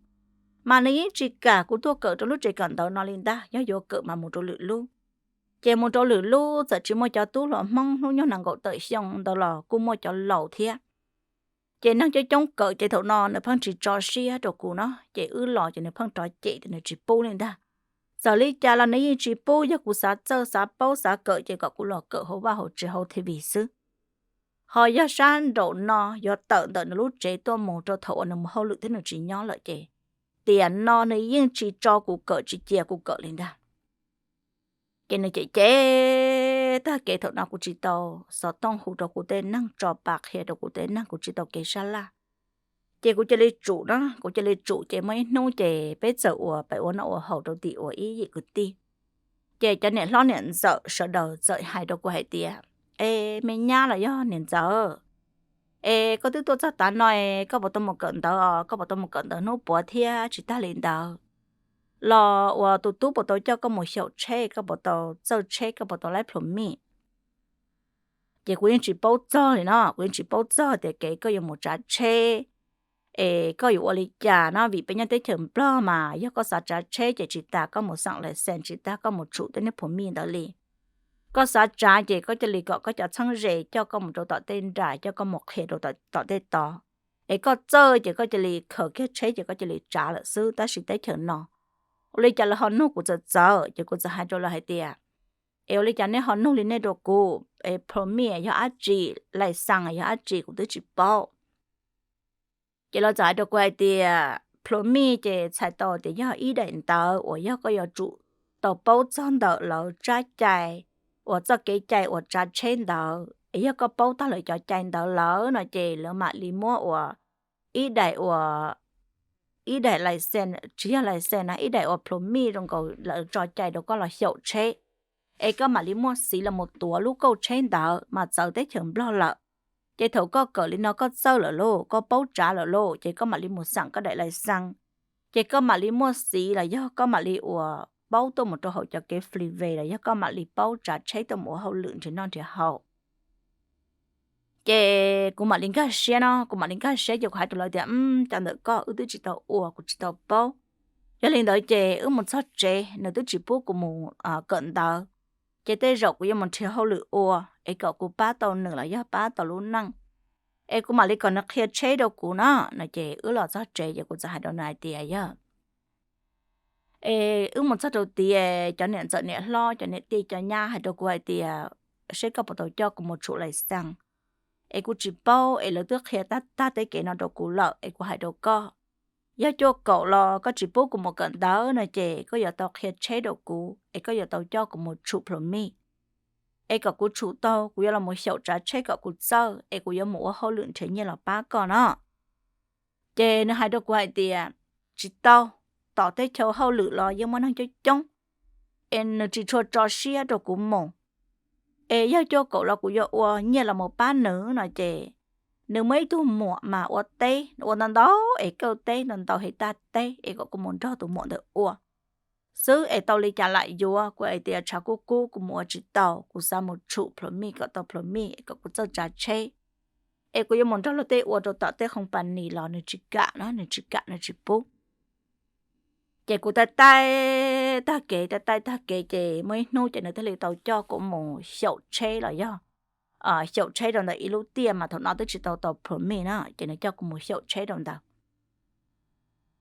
mas nws yeej tsis kam kuv tuaj kawm rau lub tsev kawm ntawv no li ntag, yog yuav kawm mas mus rau lwm lub. Ces mus rau lwm lub txawm tsis muaj cov tub hluas Hmoob hnub nyoog nees nkaum tawm xyoo ntawd los kuj muaj cov laus thiab. Ces neeg coob coob kawm ces thaum no nws pheej tsis tso siab rau kuv no, ces wb los ces nws pheej rov cem tias nws tsis pub li ntag. Txawm li cas los nws yeej tsis pub, yog kuv xav txawj xav paub xav kawm ces kom kuv los kawm hauv vaj hauv tsev hauv T V xwb. Ho yog sab nraum no yuav tawm ntawm nws lub tsev tuaj mus rau thaum uas nws mus hauj lwm thiab nws tsis nyob lawm ces tiam no nws yeej tsis tso kuv kawm tsis cia kuv kawm li ntag. Ces nws cem cem tag kev thaum no kuv tsis tau xov tooj hu rau kuv tej neeg tso pa qhia rau kuv tej neeg, kuv tsis tau kev sab laj. Ces kuv cia li tsum na, kuv cia li tsum ces muaj ib hnub ces peb txawm ua pem ua noj ua haus rau tim uas ib yim kwv tij. Ces cov niam hlob niam ntxawm sawv daws txawm hais rau kuv hais tias, Es me nyab los yog niam ntxawm, es koj twb tuaj txog tav no es koj puas tau mus kawm ntawv os? Koj puas tau mus kawm ntawv hnub puav thiab? Tsis tag li ntawd los uas tus tub puas tau coj koj mus xyaum tsheb, koj puas tau txawj tsheb, koj puas tau laib plhus mij? Ces kuv yeej tsis paub txog li no, kuv yeej tsis paub txog tias kev koj yuav mus tsav tsheb es koj yuav ua li cas no, vim peb nyob teb chaws Nplog mas yog koj xav tsav tsheb ces tsis tas koj mus xeem lais xees, tsis tas koj mus tshum tej niag plhus mij ntawd li. Koj xav tsav ces koj cia li kom koj cov txheeb ze coj koj mus rau tom tej nram, coj koj mus qhia rau tom tej tod. Es koj txawj ces koj cia li khaws kiag tsheb ces koj cia li tsav lawm xwb. Tab sis teb chaws no ua li cas lawv ho nug kuv txawv txawv, ces kuv txawm hais rau lawv hais tias, Es ua li cas nej ho nug li nej rau kuv? Es plhus mij yog dab tsi, lais xees yog dab tsi kuv twb tsis paub. Ces lawv txawm hais rau kuv hais tias plhus mij ces txhais tau tias yog ib daim ntawv uas yog koj yuav tsum tau paub txog ntawm lawv tsab cai uas txoj kev cai uas tsav tsheb ntawd. Es yog koj paub tag lawv cov cai ntawd lawm no ces lawv mam li muab ua ib daim uas, ib daim lais xees, tsis yog lais xees na, ib daim uas plhus mij zoo nkaus lawv tso cai rau koj los xyaum tsheb, es koj mam li muaj xiv los mus tuav lub kauj tsheb ntawd mas txawv teb chaws Nplog lawm. Ces thaum koj kawm li no koj txawj lawm lauj, koj paub tsav lawm lauj, ces koj mam li mus xeem koj daim lais xees, ces koj mam li muaj xiv los yog koj mam li uas paub tuaj mus rau hauv cov kev flive los yog koj mam li paub tsav tsheb tuaj mus ua hauj lwm nrhiav noj nrhiav haus. Ces kuv mam li nkag siab no, kuv mam li nkag siab ces kuv hais rau lawv tias, Cov ntawm koj wb twb tsis tau ua, kuv tsis tau paub. Yog li ntawd ces wb mus txog tsev, nws twb tsis pub kuv mus kawm ntawv, ces tej zaum kuv yuav mus nrhiav hauj lwm ua es kom kuv pab tau nws los yog pab tau lub neej, es kuv mam li kom nws qhia tsheb rau kuv no no. Ces wb los txog tsev ces kuv txawm hais rau nws hais tias, Yog es wb mus txog rau tid, cov niam ntxawm niam hlob, cov niam tij cov nyab hais rau kuv hais tias, Seb koj puas tau coj kuv mus tshum lais xees, es kuv tsis paub, es lawv twb qhia tag tag tej kev no rau kuv lawm, es kuv hais rau koj, yog cuaj kaum los koj tsis pub kuv mus kawm ntawv no ces koj yuav tau qhia tsheb rau kuv, es koj yuav tau coj kuv mus tshum plhus mij, es kom kuv tshum tau kuv yuav los mus xyaum tsav tsheb kom kuv txawj, es kuv yuav mus ua hauj lwm nrhiav nyiaj los pab koj no. Ces nws hais rau kuv hais tias, Tsis tau, tom teb chaws hauj lwm los yeej muaj neeg coob coob, es nws tsis tshua tso siab rau kuv mus. Es yog cuaj kaum los kuv yuav ua nyiaj los mus pab nws no ces, nws muaj ib tug muam mas ua teb, ua ntau ntau es kauj teb ntau ntau hev tag teb, es kom kuv mus nrog tus muam ntawd ua xwb, es tau li cas lam yuav. Kuv hais tias tshav kub kub kuv mus ua tsis tau, kuv xav mus tshum plhus mij kom tau plhus mij es kom kuv txawj tsav tsheb, es kuv yuav mus nrog luag tej ua rau tom tej company los nws tsis kam no, nws tsis kam, nws tsis pub. Ces kuv taij taij tag kev, taij taij tag kev ces muaj ib hnub ces nws thiaj li tau coj kuv mus xyaum tsheb los yog xyaum tsheb rau ntawm ib lub tiaj mas thaum no twb tsis tau tau plhus mij na, ces nws coj kuv mus xyaum tsheb rau ntawd.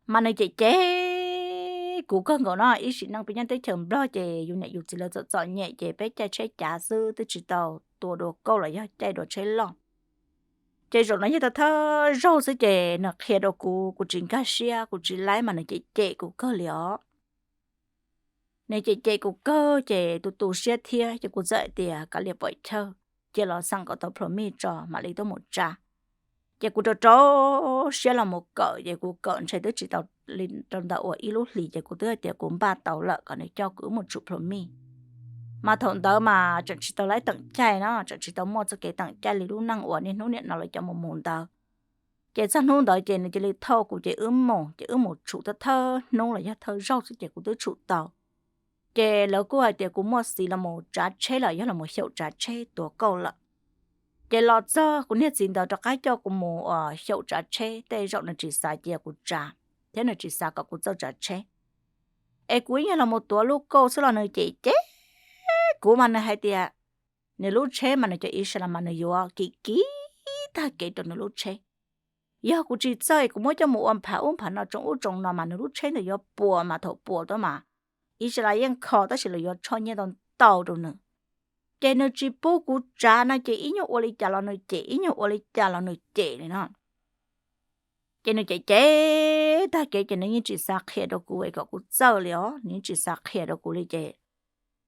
Mas nws cem cem kuv kawg nkaus no, ib sim neej peb nyob teb chaws Nplog ces yus niam yus txiv lawv txom txom nyem ces peb caij tsheb cav xwb twb tsis tau tua dua kauj los yog caij dua tsheb loj. Ces zaum no yog tau thawj zaug xwb ces nws qhia rau kuv, kuv tsis nkag siab, kuv tsis laib mas nws cem cem kuv kawg li os. Nws cem cem kuv kawg ces tu tu siab thiab ces kuv txawm hais tias kav liam pom chaw, cia los xeem kom tau plhus mij tso mam li tuaj mus tsa. Ces kuv rau rau siab los mus kawm ces kuv kawm ntshe twb tsis tau li rau ntawm uas ib lub hlis ces kuv twb hais tias kuv npaj tau lawm kom nws coj kuv wb mus tshum plhus mij. Mas thaum ntawd mas tseem tsis tau laib teem caij no, tseem tsis tau muaj txoj kev teem caij li lub neej uas niaj hnub niam no lawv cov mus mus ntawd. Ces txog hnub ntawd ces nws cia li thauj kuv ces wb mus, ces wb mus tshum thawj thawj hnub los yog thawj zaug xwb ces kuv twb tshum tau. Ces lawv kuj hais tias kuv muaj xiv los mus tsav tsheb los yog los mus xyaum tsav tsheb tuav kauj lawm. Ces los txog kuv niag txiv ntawd rov qab coj kuv mus xyaum tsav tsheb, tej zaum nws tsis xav cia kuv tsav thiab nws tsis xav kom kuv txawj tsav tsheb. Es kuv ib nyuag los mus tuav lub kauj xwb los nws cem cem kuv mas nws hais tias nws lub tsheb mas nws cov ib sab las mas nws yuav kim kim tag kev rau nws lub tsheb. Yog kuv tsis txawj kuv muab coj mus ua nphav ub nphav no tsoo ub tsoo no mas nws lub tsheb ntawd yuav puas mas thaum puas tuaj mas ib sab las yeej kho tab sis lawv yuav tshoj nyiaj ntau ntau rau nws. Ces nws tsis pub kuv tsav no ces ib nyuag ua li cas los nws cem, ib nyuag ua li cas los nws cem li no. Ces nws cem cem tag kev ces nws yeej tsis xav qhia rau kuv es kom kuv txawj li os, nws yeej tsis xav qhia rau kuv li ces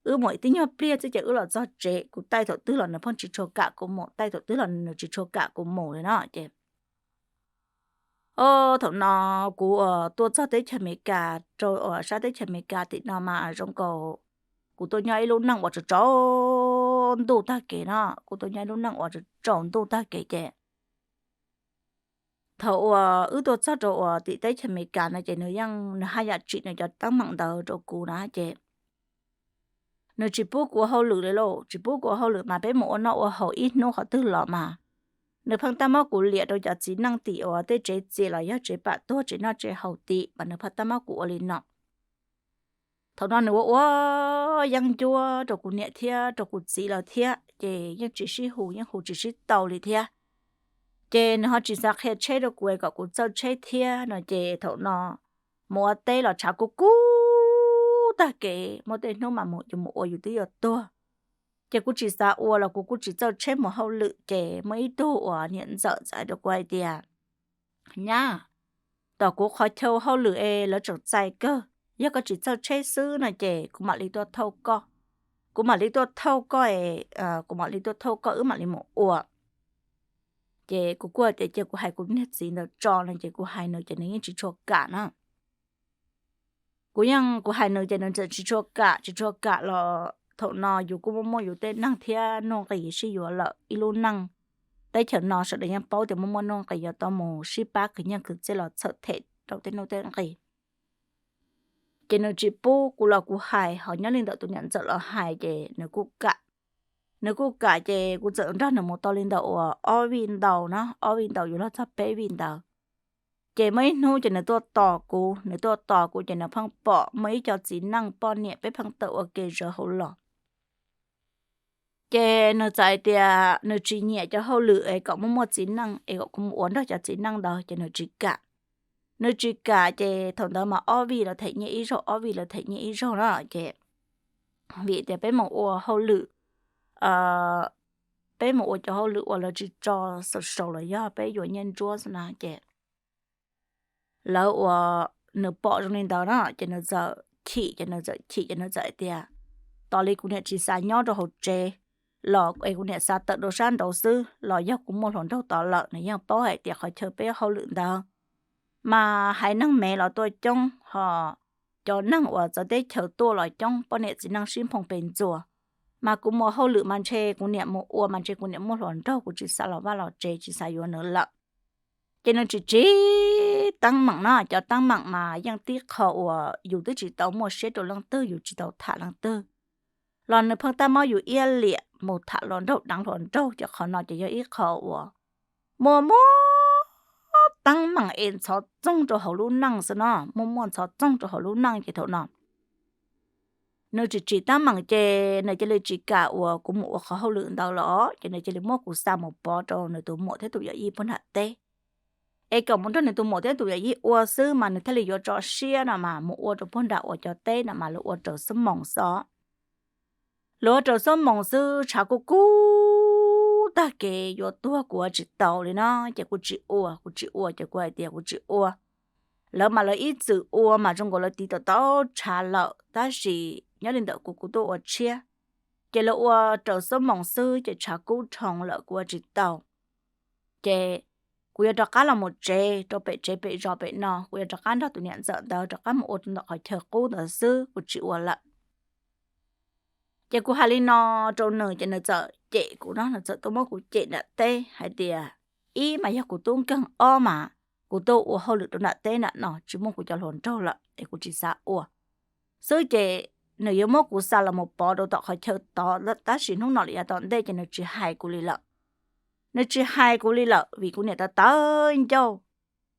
wb mus ib tib nyuag pliag xwb ces wb los txog tsev, kuv taij thaum twg los nws pheej tsis tshua kam kuv mus, taij thaum twg los nws tsis tshua kam kuv mus li no ces thaum no kuv tuaj txog teb chaws Amelikas, rau sab teb chaws Amelikas tim no mas zoo nkaus kuv tuaj nyob ib lub neej uas tsaus tsaus tsaus ntuj tag kev no, kuv tau nyob lub neej uas tsaus ntuj tag kev ces thaum uas wb tuaj txog rau uas tim teb chaws Amelikas no ces nws yeej nws haj yam tsim nws cov teeb meem ntawd rau kuv na ces nws tsis pub kuv ua hauj lwm li lauj, tsis pub kuv ua hauj lwm mas peb mus ua noj ua haus ib hnub qhov twg los mas nws pheej tab muab kuv liam rau cov txiv neej tim uas tej tsev txias los yog tsev pam tuag tsev noj tsev haus tim mas nws pheej tab muab kuv ua li no. Thaum no nws ua ua yeeb ncuab rau kuv niam thiab rau kuv txiv lawv thiab ces yeej tsis sib hu, yeej hu tsis sib tau li thiab. Ces nws ho tsis xav qhia tsheb rau kuv kom kuv txawj tsheb thiab no ces thaum no mus ua teb los tshav kub kub tag kev, muaj tej hnub mas mus yus mus ua yus twb yuav tuag. Ces kuv tsis xav ua los kuv kuj tsis txawj tsheb mus hauj lwm ces muaj ib tug uas niam ntxawm txawm hais rau kuv hais tias, Nyab, tom kuv qhov chaw hauj lwm es lawv tseem txais kawg, yog koj tsis txawj tsheb xwb no ces kuv mam li tuaj thauj koj, kuv mam li tuaj thauj koj, kuv mam li tuaj thauj koj wb mam li mus ua. Ces kuv kuj hais tias cia kuv hais kuv niag txiv ntawd tso no ces kuv hais nws ces nws yeej tsis tshua kam na. Kuv yeej kuv hais nws ces nws tseem tsis tshua kam, tsis tshua kam los thaum no yus kuj muaj muaj yus tej neeg thiab nuj nqis sib yuav lawm ib lub neej. Teb chaws no sawv daws yeej paub tias muaj muaj nuj nqis yuav tau mus sib pab khwv nyiaj khwv txiaj los txhawm them rau tej nuj tej nqis. Ces nws tsis pub kuv los kuv hais, ho nyob li ntawm tus niam ntxawm los hais ces nws kuj kam. Nws kuj kam ces kuv txawm nrog nws mus tau li ntawm uas ob vij ntau na, ob vij ntau yuav luag txog peb vij ntawd. Ces muaj ib hnub ces nws tuaj tos kuv, nws tuaj tos kuv ces nws pheej pom muaj ib co txiv neej poj niam peb pheej tawm ua ke zawv hauv los. Ces nws txawm hais tias nws tsis nyiam cov hauj lwm es kom muaj muaj txiv neej es kom kuv mus ua nrog cov txiv neej ntawd ces nws tsis kam. Nws tsis kam ces thaum ntawd mas ob vij lawv them nyiaj ib zaug, ob vij lawv them nyiaj ib zaug na ces vim tias peb mus ua hauj lwm, peb mus ua cov hauj lwm uas lawv tsis tso xaus xaus los yog peb yuav nyiaj ntsuab xwb na ces lawv ua, nws pom zoo li ntawd na ces nws txawm chim, ces nws txawm chim ces nws txawm hais tias tos li kuv niam tsis xav nyob rau hauv tsev los es kuv niam xav tawm rau sab nraud xwb los yog kuv muaj hluas nraug tod lawm, nws yeej paub hais tias qhov chaw peb hauj lwm ntawd mas haiv neeg Mev los tuaj coob ho cov neeg uas txawv teb chaws tuaj los coob, poj niam txiv neej sib nphoo pes ntxuas. Mas kuv mus hauj lwm mas ntshe kuv niam mus ua mas ntshe kuv niam muaj hluas nraug, kuv tsis xav los vaj los tsev, tsis xav yuav nws lawm. Ces nws tsis tsim teeb meem na, cov teeb meem mas yeej tib qho uas yus twb tsis tau muaj siab rau leej twg, yus tsis tau tham leej twg, los nws pheej tab muab yus iab liam mus tham hluas nraug deev hluas nraug, ces qhov no ces yog ib qho uas muaj muaj teeb meem es ntxhov txoog rau hauv lub neej xwb no, muaj muaj ntxhov txoog rau hauv lub neej ces thaum no nws tsis tsim teeb meem ces nws cia li tsis kam uas kuv mus ua qhov hauj lwm ntawd los ces nws cia li muab kuv xa mus pov rau nws tus muam thiab tus yawm yij puag nram teb, es kom mus nrog nws tus muam thiab tus yawm yij ua xwb mas nws thiaj li yuav tso siab no mas mus ua rau puag nram uas cov teb no mas lawv ua raws xuab moos xwb. Lawv ua raws xuab moos xwb, tshav kub kub tag kev yuav tuag kuv ua tsis tau li no ces kuv tsis ua, kuv tsis ua ces kuv hais tias kuv tsis ua. Lawv mas lawv ib txwm ua mas zoo nkaus lawv tiv tau tau tshav lawm, tab sis nyob li ntawm kuv, kuv tuaj ua tshiab, ces lawv ua raws xuab moos xwb ces tshav kub dhoo lawm kuv ua tsis tau. Ces kuv yuav rov qab los mus tsev rau pem tsev pem zos pem no, kuv yuav rov qab nrog tus niam ntxawm ntawd rov qab mus ua rau ntawm qhov chaw qub ntawd xwb, kuv tsis ua lawm. Ces kuv hais li no rau nws ces nws txawm cem kuv no, nws txawm tuaj muab kuv cem nram teb hais tias, ib mas yog kuv tub nkeeg, ob mas kuv tuaj ua hauj lwm rau nram teb nram no tsis muaj kuv cov hluas nraug lawm es kuv tsis xav ua xwb ces nws yuav muab kuv xa los mus pov rau tom qhov chaw tod, tab sis hnub no lawm yav tom ntej ces nws tsis hais kuv li lawm. Nws tsis hais kuv li lawm vim kuv niam tawv tawv ncauj.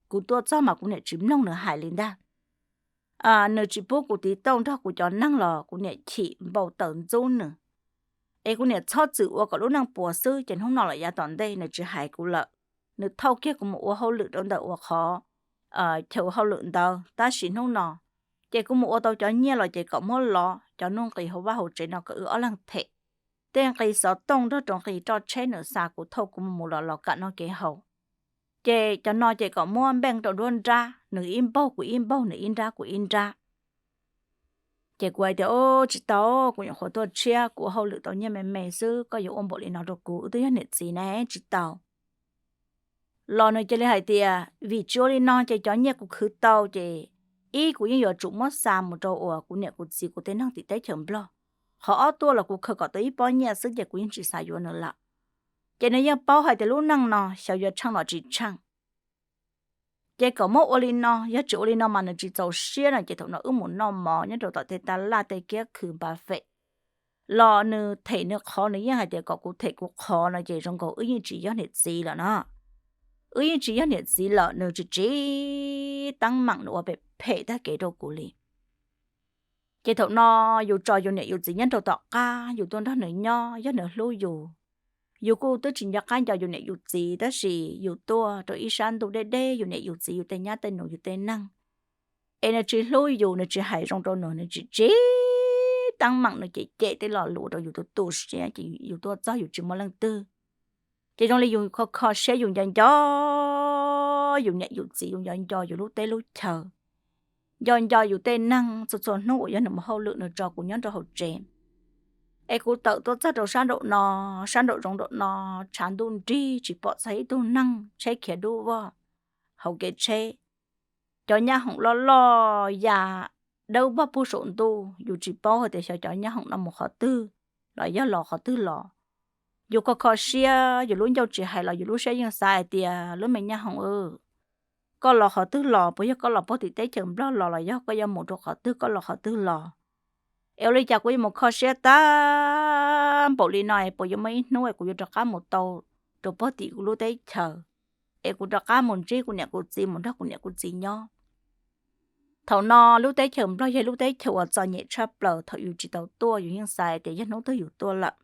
Kuv tuaj txog mas kuv niam tsis mloog nws hais li ntag. Nws tsis pub kuv tiv tauj nrog kuv cov neeg los kuv niam chim npau taws ntxub nws. Es kuv niam txhob txwm ua kom lub neej puas xwb ces hnub no lawm yav tom ntej nws tsis hais kuv lawm. Nws thauj kiag kuv mus ua hauj lwm rau ntawm uas qhov chaw hauj lwm ntawd, tab sis hnub no ces kuv mus ua tau cov nyiaj los ces kom muab lov, cov nuj nqis hauv vaj hauv tsev no kom wb ob leeg them. Tej nqi xov tooj nrog rau nqi roj tsheb nws xa kuv thauj kuv mus mus los los kam noj kev haus. Ces cov no ces kom muab npeej rau nruab nrab, nws ib npaug kuv ib npaug, nws ib nrab kuv ib nrab. Ces kuv hais tias, Tsis tau, kuv nyuam qhuav tuaj tshiab, kuv ua hauj lwm tau nyiaj me me xwb, koj yuav ua npaum li no rau kuv, wb twb yog niam txiv ne, tsis tau. Los nws cia li hais tias vim tsis ua li no ces cov nyiaj kuv khwv tau ces ib kuv yeej yuav tsum muab xa mus rau uas kuv niam kuv txiv kuv tej neeg tim teb chaws Nplog. Qhov ob tuaj los kuv khaws kom tau ib pob nyiaj xwb ces kuv yeej tsis xav yuav nws lawm. Ces nws yeej paub hais tias lub neej no xyov yuav tsheej los tsis tsheej. Ces kom muab ua li no, yog tsis ua li no mas nws tsis txaus siab no ces thaum no wb mus noj mov nyob rau tom tej taj laj tej kiab khw npa fem los nws them nws qhov, nws yeej hais tias kom kuv them kuv qhov no ces zoo nkaus wb yeej tsis yog niam txiv lawm no. Wb yeej tsis yog niam txiv lawm, nws tsis tsis teeb meem, nws ua phem phem tag kev rau kuv li. Ces thaum no yus tso yus niam yus txiv nyob rau tom qab, yus tuaj nrog nws nyob, yog nws hlub yus, yus kuj twb tsis nco qab nco yus niam yus txiv, tab sis yus tuaj rau ib sab ntuj deb deb yus niam yus txiv, yus tej nyab tej nus, yus tej neeg, es nws tsis hlub yus, nws tsis hais zoo rau nws, nws tsis tsis teeb meem, nws cem cem tej lo lus rau yus tu tu siab, ces yus tuaj txog yus tsis muaj leej twg. Ces zoo li yus kho kho siab, yus nco nco yus niam yus txiv, yus nco nco yus lub teb lub chaw, nco nco yus tej neeg, txhua txhua hnub uas yog nws mus hauj lwm nws tso kuv nyob rau hauv tsev. Es kuv tawm tuaj txog rau sab nraum no, sab nraum zoov nraum no, tshav ntuj nrig tsis pom txog ib tug neeg, tsheb khiav dub vog hauv kev tsheb. Cov nyab hoom loj loj ya dawb vog puag saum ntuj, yus tsis paub hais tias xyov cov nyab hoom no mus qhov twg los yog los qhov twg los. Yus kho kho siab, yus lub ncauj tsis hais los yus lub siab yeej xav hais tias lub me nyab hoom, koj los qhov twg los? Puas yog koj los puag tim teb chaws Nplog los los yog koj yuav mus rau qhov twg, koj los qhov twg los? Es ua li cas kuv yuav mus kho siab tag npaum li no es puas yuav muaj ib hnub es kuv yuav rov qab mus tau rau puag tim kuv lub teb chaws, es kuv rov qab mus ntsib kuv niam kuv txiv, mus nrog kuv niam kuv txiv nyob? Thaum no lub teb chaws Nplog yog lub teb chaws uas txom nyem tshaj plaws, thaum yus tsis tau tuaj yus yeej xav tias yog hnub twg yus tuaj lawm,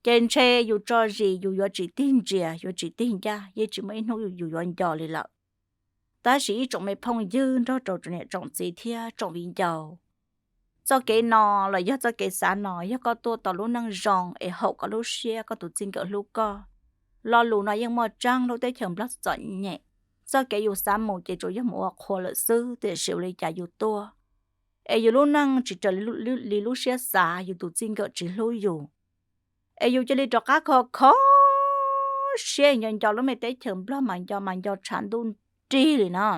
ces ntshe yus tso zis yus yuav tsis tig ntsia, yuav tsis tig ncaj, yeej tsis muaj ib hnub yus yuav nco li lawm. Tab sis ib tsoom me phooj ywg nrog rau tsoom niam tsoom txiv thiab tsoom viv ncaus, txoj kev no los yog txoj kev xav no, yog koj tuaj tau lub neej zoo es haum koj lub siab, koj tus txij nkawm hlub koj, lo lus no yeej muaj tseeb. Lub teb chaws Nplog txom nyem, txoj kev yus xav mus ces tsuas yog mus ua qhua lawm xwb, tiam sis ua li cas yus tuaj es yus lub neej tsis raws li lub siab xav, yus tus txij nkawm tsis hlub yus, es yus cia li rov qab kho kho siab nco nco lub me teb chaws Nplog mas nco mas nco tshav ntuj nrig li no.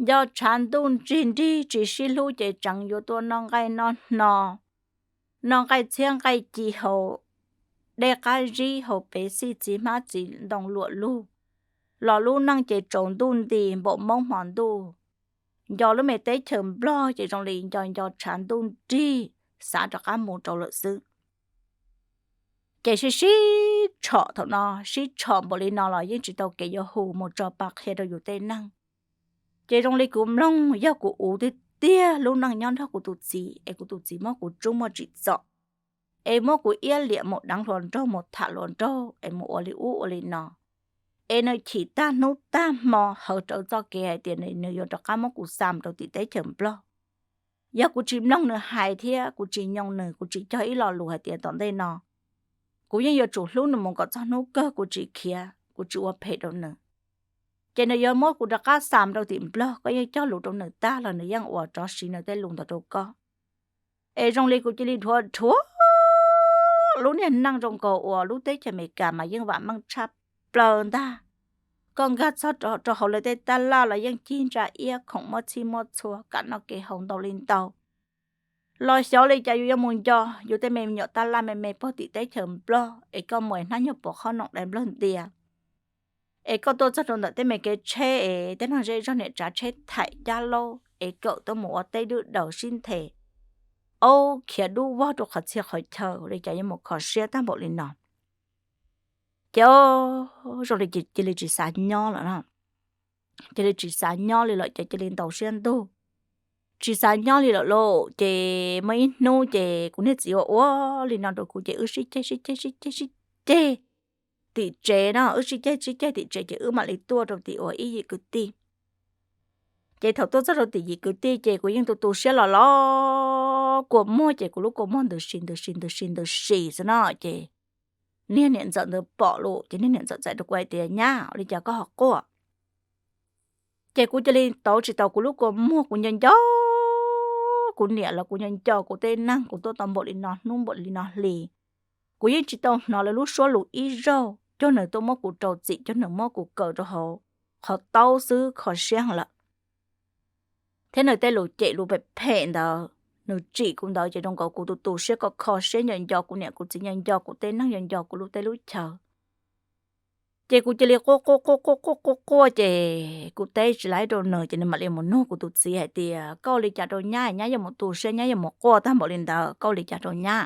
Nco tshav ntuj nrig nrig tsis sib hlub ces tseev yuav tuaj noj nqaij noj hno, noj nqaij txhiab nqaij ci hauv dej qab zib hauv pes xij txiv hmab txiv ntoo luam lug, los lub neej ces tsaus ntuj nti npaum moob hmo ntuj. Nco lub me teb chaws Nplog ces zoo li nco nco tshav ntuj nrig, xav rov qab mus rau lawm xwb. Ces sib sib tshom thaum no, sib tshom npaum li no los yeej tsis tau kev yuav hu mus tso pa qhia rau yus tej neeg. Ces zoo li kuv mloog yog kuv uv tiag tiag lub neej nyob nrog kuv tus txiv, es kuv tus txiv muab kuv tsub muaj tsim txom, es muab kuv iab liam mus deev hluas nraug, mus tham hluas nraug, es mus ua li ub ua li no, es nws chim tag hnub tag hmo hawv rawv txoj kev hais tias nws yuav rov qab muab kuv xa mus rau tim teb chaws Nplog. Yog kuv tsis mloog nws hais thiab kuv tsis nyoo nws, kuv tsis cog ib lo lus hais tias tom ntej no kuv yeej yuav tsum hlub nws mus kom txog hnub kawg, kuv tsis khiav, kuv tsis ua phem rau nws, ces nws yuav muab kuv rov qab xa mus rau tim Nplog. Koj yeej cog lus rau nws tag los nws yeej ua rov siv nws tej lus ntawd rau koj. Es zoo li kuv cia li dhuav dhuav lub niag neej zoo nkaus uas lub teb chaws Amelikas mas yeej vam meej tshaj plaws ntag. Koj nkag txog rau hauv lawv tej taj laj los yeej cig ntsa iab khoom muab txhij muab txhua kam noj kev haus ntau li ntau. Los xyov li cas yus yuav mus nco yus tej me nyuam taj laj me me puag tim teb chaws Nplog es koj mus es hnab nyuag puas khob noom dai Nplog ntias, es koj tuaj txog rau ntawm tej me kev tsheb es tej neeg zej zog niam tsav tsheb thaim cab laub es kawm tuaj mus ua teb dwb daws sib nthe, aub khiav dub vog rau qhov txhia qhov chaw, ua li cas yuav mus kho siab tag npaum li no. Ces zoo li cia li tsis xav nyob lawm, cia li tsis xav nyob li lawm ces cia li ntaus siab ntug, tsis xav nyob li lawm lauj. Ces muaj ib hnub ces kuv niag txiv ua ua li no rau kuv ces wb sib ceg sib ceg sib ceg sib ceg tim tsev no, wb sib ceg sib ceg tim tsev ces wb mam li tuaj rau tim uas ib yim kwv tij. Ces thaum tuaj txog rau tim yim kwv tij ces kuv yeej tu tu siab los los kua muag, ces kuv lub kua muag ntws si ntws si ntws si ntws si xwb no. Ces niag niam ntxawm ntawd pom lawm ces niag niam ntxawm txais rau kuv hais tias, Nyab, ua li cas koj ho quaj? Ces kuv cia li tauv tsis tau kuv lub kua muag, kuv nco nco kuv niam los kuv nco nco kuv tej neeg, kuv tuaj tau npaum li no hnub npaum li no hli, kuv yeej tsis tau hnov lawv lub suab lus ib zaug, cuag nws tuaj muab kuv rau txim, cuag nws muab kuv kaw rau hauv qhov taub xwb, kho siab heev lawm. Thiab nws tej lus cem lus phem phem ntawd nws tsim kuv ntawd ces zoo nkaus kuv tus tu siab ko kho siab nco nco kuv niam kuv txiv, nco nco kuv tej neeg, nco nco kuv lub teb lub chaw. Ces kuv cia li quaj quaj quaj quaj quaj quaj quaj ces kuv teb tsis laib rau nws ces nws mam li mus nug kuv tus txiv hais tias, koj ua li cas rau nyab, nyab yuav mus tu siab, nyab yuav mus quaj tag npaum li ntawd, koj ua li cas rau nyab?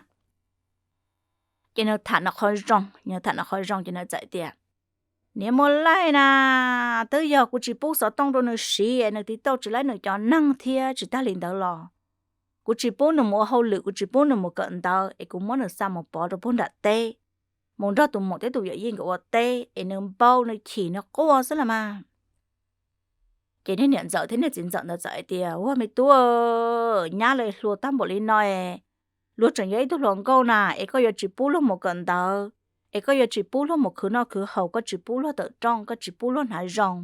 Ces nws tham nws qhov zoo, nws tham nws qhov zoo ces nws txawm tias, niam muaj laij na, twb yog kuv tsis pub xov tooj rau nws siv, nws tiv tauj tsis laib nws cov neeg thiab tsis tag li ntawd los kuv tsis pub nws mus ua hauj lwm, kuv tsis pub nws mus kawm ntawv es kuv muab nws xa mus pov rau puag nram teb, mus nrog tus muam thiab tus yawm yij nkawd ua teb es nws npau nws chim nws quaj xwb los mas. Ces niag niam ntxawm thiab niag txiv ntxawm ntawd txawm hais tias, ua me tub, nyab lawv hluas tag npaum li no es luag tseem yog ib tug hluas nkauj na, es koj yuav tsis pub luag mus kawm ntawv, es koj yuav tsis pub luag mus khwv noj khwv haus, koj tsis pub luag tawm rooj, koj tsis pub luag hnav zoo,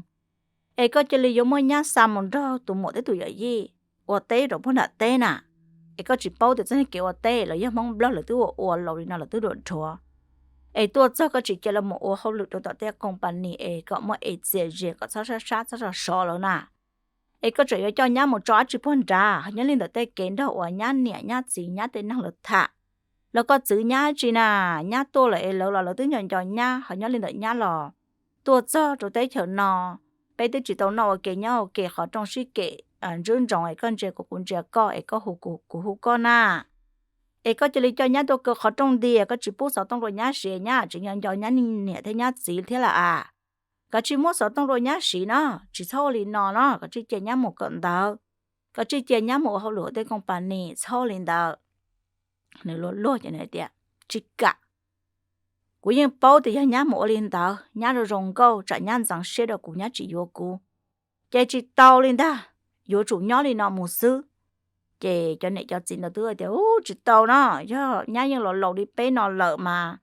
es koj cia li yuav muab nyab xa mus nrog tus muam thiab tus yawm yij ua teb rau puag nram teb na. Es koj tsis paub tias txoj kev ua teb los yog Hmoob Nplog lawv twb ua ua laus li no lawv twb dhuav dhuav, es tuaj txog koj tsis cia lawv mus ua hauj lwm rau tom tej company es kom muaj es txias zes kom txhob sab sab txhob sov sov lawv na. Es koj tseem yuav coj nyab mus tso dab tsi puag nrad, ho nyob li ntawm tej kev nrog uas nyab niam nyab txiv nyab tej neeg lawv tham los koj txwv nyab dab tsi na? Nyab tuaj lawm es lawv los lawv twb nco nco nyab, ho nyob li ntawm nyab los tuaj txog rau teb chaws no, peb twb tsis tau noj ua ke nyob ua ke qhov rooj sib kem ntswb ntsoov es koj ntsia kuv kuv ntsia koj es koj hu kuv kuv hu koj na. Es koj cia li coj nyab tuaj kaw qhov rooj ntiag, koj tsis pub xov tooj rau nyab siv, nyab tsis nco nco nyab niam thiab nyab txiv thiab lawm as. Koj tsis muab xov tooj rau nyab siv no, tsis txhob ua li no no, koj tsis cia nyab mus kawm ntawv, koj tsis cia nyab mus ua hauj lwm hauv tej company, txhob ua li ntawd. Nws luag luag ces nws tias, tsis kam. Kuv yeej paub tias yog nyab mus ua li ntawd nyab zoo zoo nkauj tsam nyab ntxeev siab rau kuv nyab tsis yuav kuv, ces tsis tau li ntag, yuav tsum nyob li no mus xwb. Ces cov niam cov txiv ntawd twb tias, u, tsis tau no, yog nyab yeej los laus li peb no lawm mas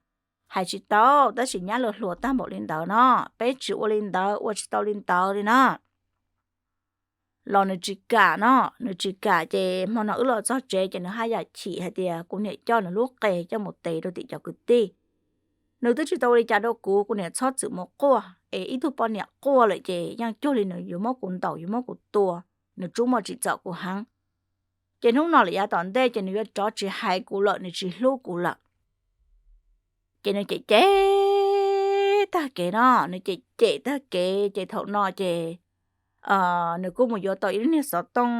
hais tsis tau, tab sis nyab lawv hluas tag npaum li ntawd no, peb tsis ua li ntawd, ua tsis tau li ntawd li no. Los nws tsis kam no, nws tsis kam ces hmo no wb los txog tsev ces nws haj yam chim hais tias kuv niam coj nws lub qe coj mus tes rau tim cov kwv tij. Nws twb tsis tau ua li cas rau kuv, kuv niam txhob txwm mus quaj, es ib tug poj niam quaj lawm ces yeej cuag li nws yuav muab kuv ntaus yuav muab kuv tua, nws tsub muaj tsim txom kuv heev. Ces hnub no lawm yav tom ntej ces nws yuav rov tsis hais kuv lawm, nws tsis hlub kuv lawm. Ces nws cem cem tag kev no, nws cem cem tag kev ces thaum no ces nws kuj mus yuav tau ib lub niag xov tooj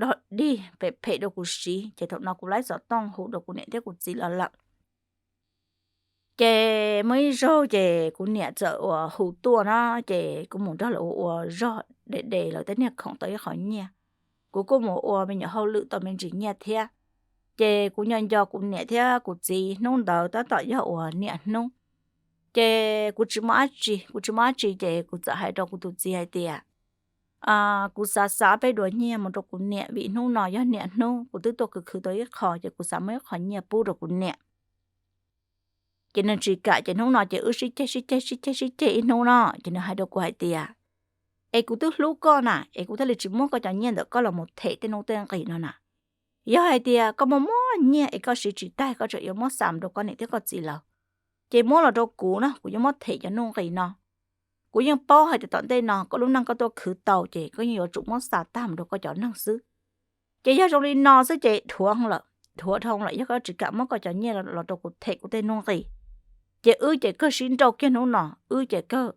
dog dig phem phem rau kuv siv, ces thaum no kuv laib xov tooj hu rau kuv niam thiab kuv txiv los lawm. Ces muaj ib zaug ces kuv niam txawm uas hu tuaj no, ces kuv mus nrog lawv ua ua zog de de lawv tej niag khoom tau ib qho nyiaj. Kuv kuj mus ua me nyuam hauj lwm tau me ntsis nyiaj thiab. Ces kuv nco nco kuv niam thiab kuv txiv hnub ntawd tab tom yog uas niaj hnub. Ces kuv tsis muaj dab tsi, kuv tsis muaj dab tsi ces kuv txawm hais rau kuv tus txiv hais tias, kuv xav xa peb duas nyiaj mus rau kuv niam vim hnub no yog niaj hnub, kuv twb tuaj khwv khwv tau ib qho ces kuv xav muaj ib qho nyiaj pub rau kuv niam. Ces nws tsis kam, ces hnub no ces wb sib ceg sib ceg sib ceg sib ceg ib hnub no, ces nws hais rau kuv hais tias, es kuv twb hlub koj na, es kuv thiaj li tsis muab koj cov nyiaj ntawm koj los mus them tej nuj tej nqis no na. Yog hais tias koj muaj muaj nyiaj es koj siv tsis tag koj tseem yuav muab xa mus rau koj niam thiab koj txiv lawv, ces muab los rau kuv no, kuv yuav muab them cov nuj nqis no. Kuv yeej paub hais tias tom ntej no koj lub neej koj tuaj khwv tau ces koj yeej yuav tsum muab xa tag mus rau koj cov neeg xwb. Ces yog zoo li no xwb ces dhuav lawm, dhuav dhau lawm, yog koj tsis kam muab koj cov nyiaj los rau kuv them kuv tej nuj nqis, ces wb ces kawg sib nrauj kiag hnub no, wb ces kawg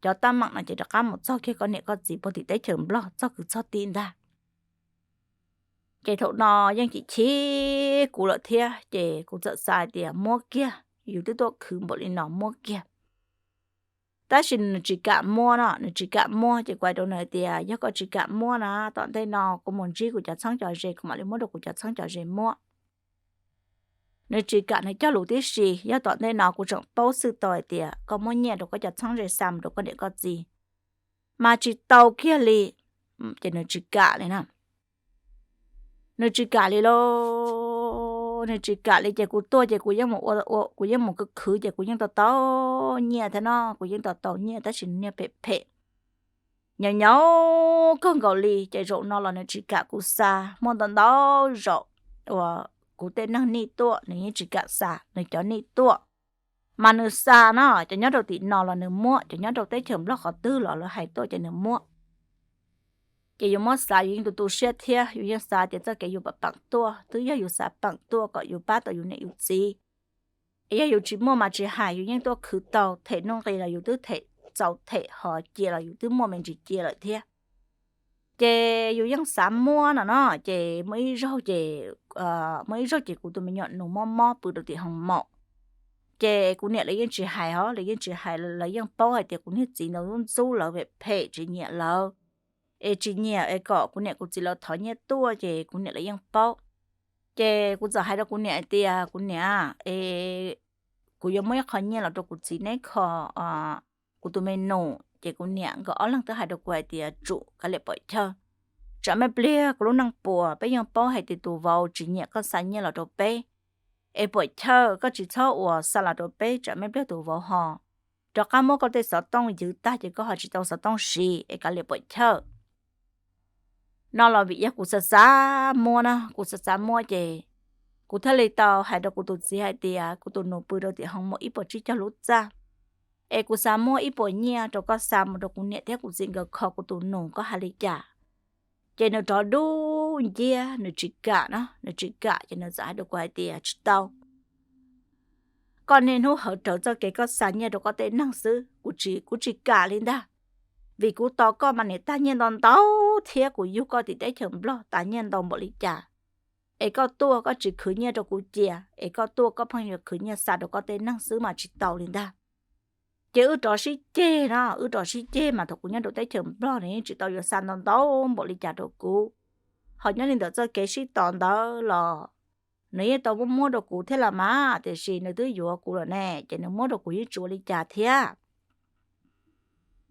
cov tab meem no ces rov qab mus txog kiag koj niam koj txiv puag tim teb chaws Nplog txog kwv txog tij ntag. Ces thaum no yeej chim chim kuv lawm thiab, ces kuv txawm xav hais tias muab kiag, yus twb tuaj khwv npaum li no muab kiag. Tab sis nws tsis kam muab no, nws tsis kam muab ces kuv hais rau nws hais tias yog koj tsis kam muab na, tom ntej no kuv mus ntsib kuv cov txheeb cov ze kuv mam li muab rau kuv cov txheeb cov ze muab. Nws tsis kam, nws cog lus tib si, yog tom ntej no kuv tseem paub xwm tau hais tias koj muab nyiaj rau koj cov txheeb ze xa mus rau koj niam koj txiv mas tsis tau kiag li, ces nws tsis kam li na. Nws tsis kam li lauj, nws tsis kam li ces kuv tuaj ces kuv yeej mus ua, kuv yeej mus khwv khwv ces kuv yeej tau tau nyiaj thiab no, kuv yeej tau tau nyiaj tab sis nyiaj phem phem. Nyaum nyaum kawg nkaus li ces zaum no los nws tsis kam kuv xa, muaj ntau ntau zaum uas kuv tej neeg nij tuaj nws yeej tsis kam xa nws cov nij tuaj. Mas nws xa no, cov nyob rau tim no los nws muab, cov nyob rau teb chaws Nplog qhov twg los lawv hais tuaj ces nws muab. Ces yus muab xav yus yeej tu tu siab thiab yus yeej xav tias txoj kev yus pam pam tuaj twb yog yus xav pam tuaj kom yus pab tau yus niam yus txiv. Es yog yus tsis muaj mas tsis hais, yus yeej tuaj khwv tau, them nuj nqis los yus twb them txaus them, ho cia los yus twb muaj me ntsis cia lawm thiab. Ces yus yeej xav muab no no, ces muaj ib zaug ces, muaj ib zaug ces kuv tus me nyuam nus mob mob pw rau tim hoo maum. Ces kuv niam lawv yeej tsis hais os, lawv yeej tsis hais, lawv yeej paub hais tias kuv niag txiv ntawd ntxub ntxub lawv, phem phem tsis nyiam lawv, es tsis nyiam es kom kuv niam kuv txiv lawv thov nyiaj tuaj, ces kuv niam lawv yeej paub. Ces kuv txawm hais rau kuv niam hais tias, kuv niam, es kuv yuav muab ib qho nyiaj los rau kuv txiv neb kho kuv tus me nus. Ces kuv niam nkawd ob leeg twb hais rau kuv hais tias tsum, kav liam pom chaw, tsam me pliag kuv lub neej puas, peb yeej paub hais tias tus vauv tsis nyiam koj xa nyiaj los rau peb. Es pom chaw koj tsis txhob ua xa los rau peb, tsam me pliag tus vauv ho rov qab muab koj tej xov tooj ywg tag ces koj ho tsis tau xov tooj siv, es kav liam pom chaw. No los vim yog kuv xav xav muab na, kuv xav xav muab ces kuv thiaj li tau hais rau kuv tus txiv hais tias kuv tus nus pw rau tim hoo maum ib puas tsib caug lub txaj, es kuv xav muab ib puas nyiaj rau koj xa mus rau kuv niam thiab kuv txiv nkawd kho kuv tus nus, koj hais li cas? Ces nws rov dub nciab, nws tsis kam na, nws tsis kam ces nws txawm hais rau kuv hais tias tsis tau, koj niaj hnub hawv rawv txoj kev koj xa nyiaj rau koj tej neeg xwb, kuv tsis, kuv tsis kam li ntag. Vim kuv tos koj mas niam tag nyiaj ntau ntau thiab kuv yug koj tim teb chaws Nplog tas nyiaj ntau npaum li cas, es koj tuaj koj tsis khwv nyiaj rau kuv cia, es koj tuaj koj pheej yuav khwv nyiaj xa rau koj tej neeg xwb mas tsis tau li ntag. Ces wb rov sib ceg no, wb rov sib ceg mas thaum kuv nyob rau teb chaws Nplog nws yeej tsis tau yuav xa ntau ntau npaum li cas rau kuv. Ho nyob li ntawm txoj kev sib tos ntawd los nws yeej tau muab muab rau kuv thiab los mas, tiam sis nws twb yuav kuv lawm ne, ces nws muab rau kuv yeej tsis ua li cas thiab.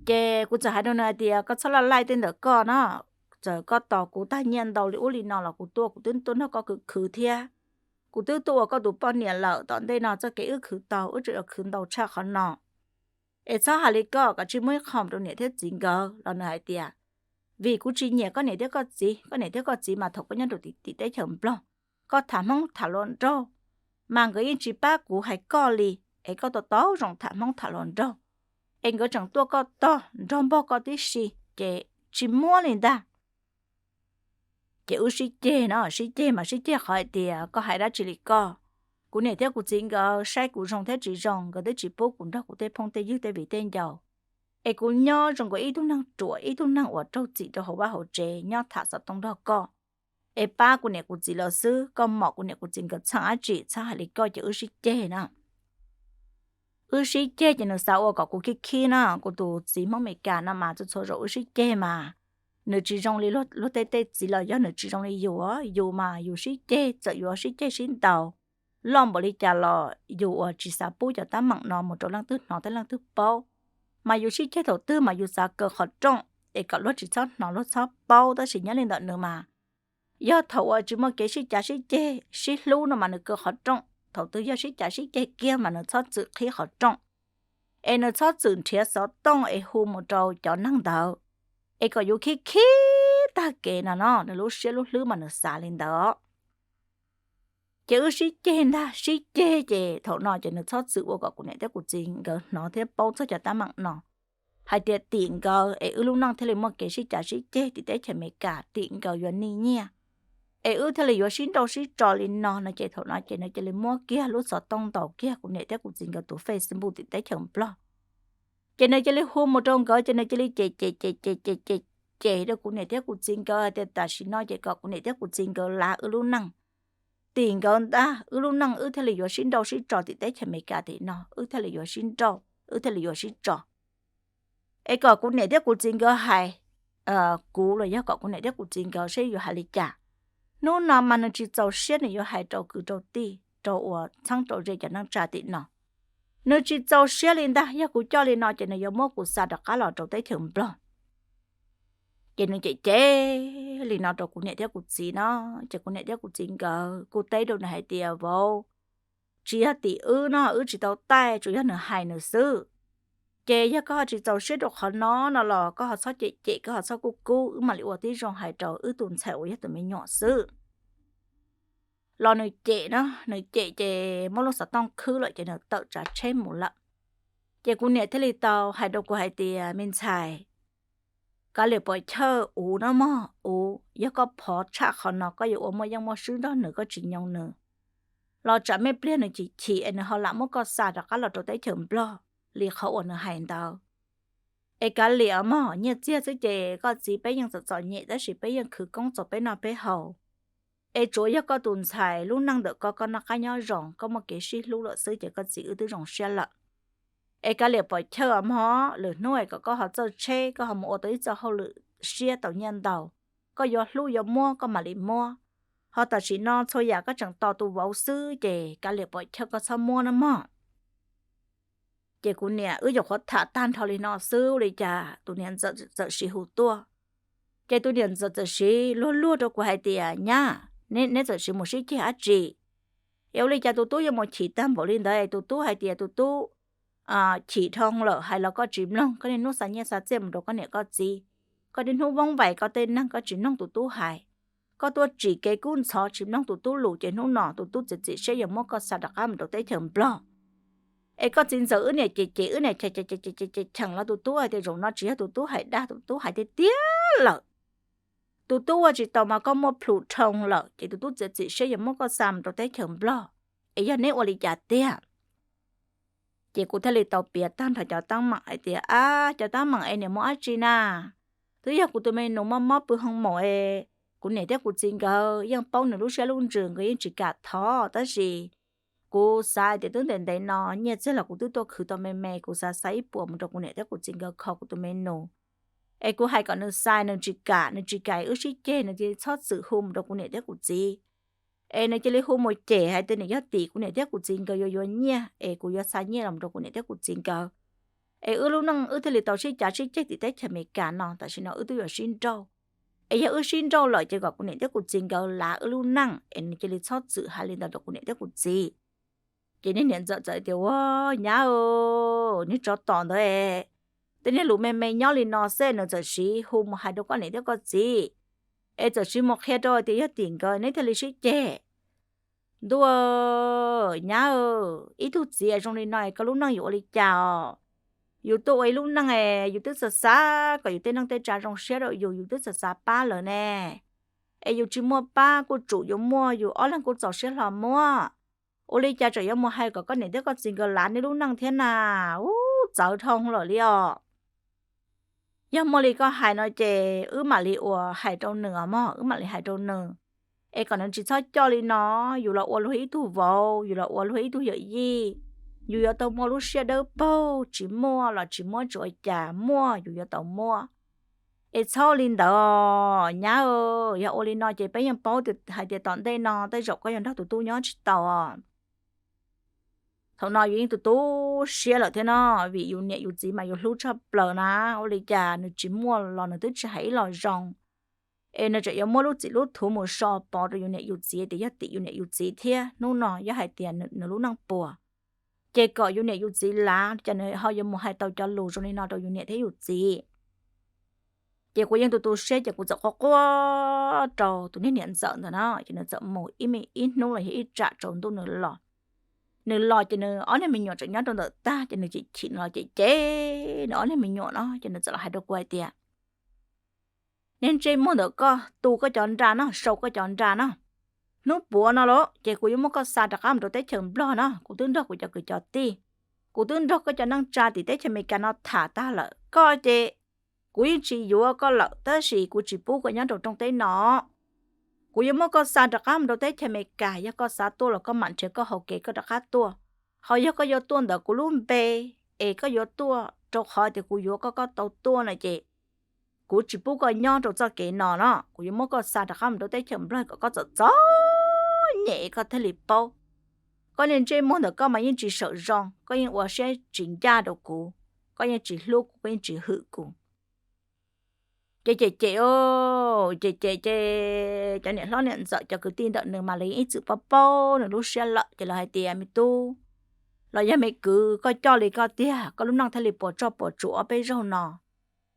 Ces kuv txawm hais rau nws hais tias koj txhob laj laij tej ntawm koj no, txawm koj tos kuv tag nyiaj ntau li ub li no los kuv tuaj kuv twb tuaj nrog koj khwv khwv thiab. Kuv twb tuaj ua koj tus poj niam lawm, tom ntej no txoj kev wb khwv tau wb tseem yuav khwv ntau tshaj qhov no. Es txhob hais li koj, kav tsij muab ib qho rau niam thiab txiv nkawd los nws hais tias vim kuv tsis nyiam koj niam thiab koj txiv, koj niam thiab koj txiv mas thaum koj nyob rau tim teb chaws Nplog, koj tham Hmoob tham hluas nraug, mas nkawd yeej tsis pab kuv hais koj li, es koj tau tau zoo tham Hmoob tham hluas nraug, es nkawd tseem tuaj koj tog nrog npog koj tib si, ces tsis muab li ntag. Ces wb sib ceg no, sib ceg mas sib ceg qhov hais tias koj hais dab tsi li koj. Kuv niam thiab kuv txiv nkawd saib kuv zoo thiab tsis zoo, nkawd twb tsis pub kuv nrog kuv tej phooj tej ywg tej viv tej ncaus, es kuv nyob zoo nkaus ib tug neeg ruam, ib tug neeg uas raug txim rau hauv vaj hauv tsev nyob tham xov tooj nrog koj, es pab kuv niam kuv txiv lawv xwb, koj mom kuv niam kuv txiv nkawd txheej dab tsi, txhob hais li koj. Ces wb sib ceg na. Wb sib ceg ces nws xav ua kom kuv khib khib na, kuv tus txiv Hmoob Amelikas no mas txhua txhua zaus wb sib ceg mas nws tsis zoo li luag tej tej txiv los yog nws tsis zoo li yus, yus mas yus sib ceg txawm yuav sib ceg sib ntaus loj npaum li cas los yus uas tsis xav pub cov teeb meem no mus rau leej twg hnov thiab leej twg paub, mas yus sib ceg thaum twg mas yus xav kaw qhov rooj es kom luag tsis txhob hnov luag txhob paub, tab sis nyob li ntawm nws mas yog thaum uas tsis muaj kev sib cav sib ceg sib hlub no mas nws kaw qhov rooj, thaum twg yog sib cav sib ceg kiag mas nws txhob txwm qhib qhov rooj, es nws txhob txwm nrhiav xov tooj es hu mus rau cov neeg ntawd, es kom yus khib khib tag kev no no, nws lub siab lub hlwb mas nws xav li ntawd. Ces wb sib ceg ntag, sib ceg ces thaum no ces nws txhob txwm ua kom kuv niam thiab kuv txiv nkawd hnov thiab paub txog cov teeb meem no, hais tias tim nkawd es wb lub neej thiaj li muaj kev sib cav sib ceg tim teb chaws Amelikas, tim nkawd yuav nij nyiaj, es wb thiaj li yuav sib nrauj sib tso li no no. Ces thaum no ces nws cia li muab kiag lub xov tooj ntaus kiag kuv niam thiab kuv txiv nkawd tus Facebook tim teb chaws Nplog. Ces nws cia li hu mus rau nkawd, ces nws cia li cem cem cem cem cem cem cem rau kuv niam thiab kuv txiv nkawd hais tias tam sim no ces kom kuv niam thiab kuv txiv nkawd lav wb lub neej, tim nkawd ntag wb lub neej wb thiaj li yuav sib nrauj sib tso tim teb chaws Amelikas tim no, wb thiaj li yuav sib nrauj, wb thiaj li yuav sib tso. Es kom kuv niam thiab kuv txiv nkawd hais kuv los yog kom kuv niam thiab kuv txiv nkawd seb yuav hais li cas. Hnub no mas nws tsis txaus siab, nws yuav hais rau kwv rau tij, rau uas txheeb rau ze cov neej tsa tim no. Nws tsis txaus siab li ntag, yog kuv coj li no ces nws yuav muab kuv xa rov qab los rau teb chaws Nplog. Ces nws cem cem li no rau kuv niam thiab kuv txiv no, ces kuv niam thiab kuv txiv nkawd kuj teb rau nws hais tias vauv, tsis yog tim wb no, wb tsis tau taij, tsuas yog nws hais nws xwb. Ces yog koj ho tsis txaus siab rau qhov no no los koj ho txhob cem cem, koj ho txhob kub kub, wb mam li ua tib zoo hais rau wb tus ntxhais uas yog tus me nyuam xwb. Los nws cem na, nws cem ces muab lub xov tooj khwb lawm ces nws tawm tsav tsheb mus lawm. Ces kuv niam thiaj li tau hais rau kuv hais tias me ntxhais, Kav liam pom chawj uv no mog, uv, yog koj phov tshaj qhov no koj yuav ua muaj yeej muaj swb nrog nws, koj tsis nyoo nws los tsam me pliag nws chim chim es nws ho lam muab koj xa rov qab los rau teb chaws Nplog li qhov uas nws hais ntawd. Es kav liam mog, nyiaj txiag xwb ces koj txiv peb yeej txom txom nyem tab sis peb yeej khwv koob txaus peb noj peb haus. Es tsuav yog koj tus ntxhais lub neej ntawm koj, koj noj qab nyob zoo, koj muaj kev sib hlub lawm xwb ces koj txiv wb twb zoo siab lawm. Es kav liam pom chawj mog, lwm hnub es kom koj ho txawj tsheb, koj ho mus ua tau ib txoj hauj lwm siab tau nyiaj ntau, koj yuav hlub yuav muab koj mam li muab. Ho tam sim no txhua yam koj tseem tos tus vauv xwb ces kav liam pom chawj koj txhob muab no mog. Ces kuv niam wb nyuam qhuav tham tag nrho li no xwb ua li cas tus niam ntxawm txawm siv hu tuaj. Ces tus niam ntxawm txawm siv luag luag rau kuv hais tias, Nyab, neb txawm siv mus sib ceg dab tsi? Es ua li cas tus tub yuav mus chim tag npaum li ntawd? Tus tub hais tias tus tub chim dhau lawm, hais los koj tsis mloog, koj niaj hnub xa nyiaj xa txiaj mus rau koj niam koj txiv, koj niaj hnub voob vais koj tej neeg, koj tsis mloog tus tub hais. Koj tuaj tsim kev kub ntxhov tsis mloog tus tub lus ces hnub no tus tub txiav txim siab yuav muab koj xa rov qab mus rau teb chaws Nplog. Es koj txiv ntxawm wb niam cem cem wb niam cheem cheem los tus tub hais tias zaum no tsis yog tus tub hais dag, tus tub hais tiag tiag lawm. Tus tub ua tsis tau mas koj muaj plhus dhau lawm ces tus tub txiav txim siab yuav muab koj xa mus rau teb chaws Nplog. Es yog neb ua li cas tiag? Ces kuv thiaj li tau piav tag nrho cov teeb meem hais tias, Ab, cov teeb meem es niam mus dab tsi na? Twb yog kuv tus me nus mob mob pw hoo maum es kuv niam thiab kuv txiv nkawd yeej paub nws lub siab lub ntsws, nkawd yeej tsis kam thov, tab sis kuv xav tias twb ntev ntev no nyiaj txiag los kuv twb tuaj khwv tau me me, kuv xav xa ib puas mus rau kuv niam thiab kuv txiv nkawd kho kuv tus me nus. Es kuv hais kom nws xa nws tsis kam, nws tsis kam wb sib ceg, nws cia li txhob txwm hu mus rau kuv niam thiab kuv txiv. Es nws cia li hu mus cem hais tias nws yog tim kuv niam thiab kuv txiv nkawd yuav yuav nyiaj es kuv yuav xa nyiaj los rau kuv niam thiab kuv txiv nkawd. Es wb lub neej wb thiaj li tau sib cav sib ceg tim teb chaws Amelikas no, tam sim no wb twb yuav sib nrauj. Es yog wb sib nrauj lawm ces kom kuv niam thiab kuv txiv nkawd lav wb lub neej, es nws cia li txhob txwm hais li ntawd rau kuv niam thiab kuv txiv. Ces niag niam ntxawm txawm tias, Ua, nyab, niag tsov tom ntawd, tej niag lus me me nyob li no xwb nws txawm siv hu mus hais rau koj niam thiab koj txiv, es txawm siv mus qhia rau tias yog tim nkawd neb thiaj li sib ceg. Ntuj, nyab, ib tug txiv zoo li no es koj lub neej yuav ua li cas os? Yus tuaj ua ib lub neej es yus twb xav xav kom yus tej neej tej tsa zoo siab rau yus, yus twb xav xav pab lawv ne. Es yus tsis muaj pab kuj tsum yuav muaj, yus ob leeg kuj txaus siab hlo muab. Ua li cas tseem yuav mus hais kom koj niam thiab koj txiv nkawd lav nej lub neej thiab na? Ub, txawv dhau lawm li os. Yog muaj li koj hais no ces wb mam li ua hais rau nws os mog, wb mam li hais rau nws, es kom nws tsis txhob coj li no. Yus los ua luag ib tug vauv, yus los ua luag ib tug yawm yij, yus yuav tau muaj lub siab dawb paug, tsis muaj los tsis muab tsis ua cas, muaj yus yuav tau muab. Es txhob li ntawd, nyab, yog ua li no ces peb yeej paub hais tias tom ntej no tej zaum koj yuav nrog tus tub nyob tsis tau. Thaum no yus yeej tu tu siab lawm thiab no, vim yus niam yus txiv mas yus hlub tshaj plaws na, ua li cas nws tsis muaj los nws twb tsis hais ib los zoo. Es nws tseem yuav muab lub txim lub thuv mus so pov rau yus niam yus txiv tias yog tim yus niam yus txiv thiab, hnub no yog hais tias nws lub neej puas, ces kom yus niam yus txiv lav, cas nws ho yuav mus hais tau cov lus zoo li no rau yus niam thiab yus txiv. Ces kuv yeej tu tu siab ces kuv txawm quaj quaj rau tus niag niam ntxawm ntawd na, ces nws txawm mus ib hnub los yog ib tsam tsaus ntuj nws los. Nws los ces nws ob niag me nyuam tseem nyob rau ntawm tag, ces nws chim chim los cem cem nws ob niag me nyuam no, ces nws txawm los hais rau kuv hais tias, Niag ntsej muag ntawm koj, tu koj cov nra no, sau koj cov nra no. Hnub puav no los ces kuv yuav muab koj xa rov qab mus rau teb chaws Nplog no, kuv twb nrog kuv cov kwv cov tij, kuv twb nrog koj cov neej tsa tim teb chaws Amelikas no tham tag lawm, koj ces kuv yeej tsis yuav koj lawm, tab sis kuv tsis pub koj nyob rau rooj teb no. Kuv yuav muab koj xa rov qab mus rau teb chaws Amelikas, yog koj xav tuaj los koj mam nrhiav koj hau kev koj rov qab tuaj. Ho yog koj yuav tuaj ntawm kuv lub npe, es koj yuav tuaj rau qhov tias kuv yuav koj koj tau tuaj no ces kuv tsis pub koj nyob rau txoj kev no no, kuv yuav muab koj xa rov qab mus rau teb chaws Nplog kom koj txom txom nyem koj thiaj li paub. Koj niag ntsej muag ntawm koj mas yeej tsis sawm zoo, koj yeej ua siab tsis ncaj rau kuv, koj yeej tsis hlub kuv, koj yeej tsis hwm kuv. Ces cem cem, cem cem ces cov niam hlob niam ntxawm cov kwv tij ntawm nws mas lawv yeej ib txwm paub paub nws lub siab lawm, ces lawv hais tias, Me tub, los yog me kwv, koj coj li koj tiag, koj lub neej thiaj li puas tsoj puas tsuam ob peb zaug no.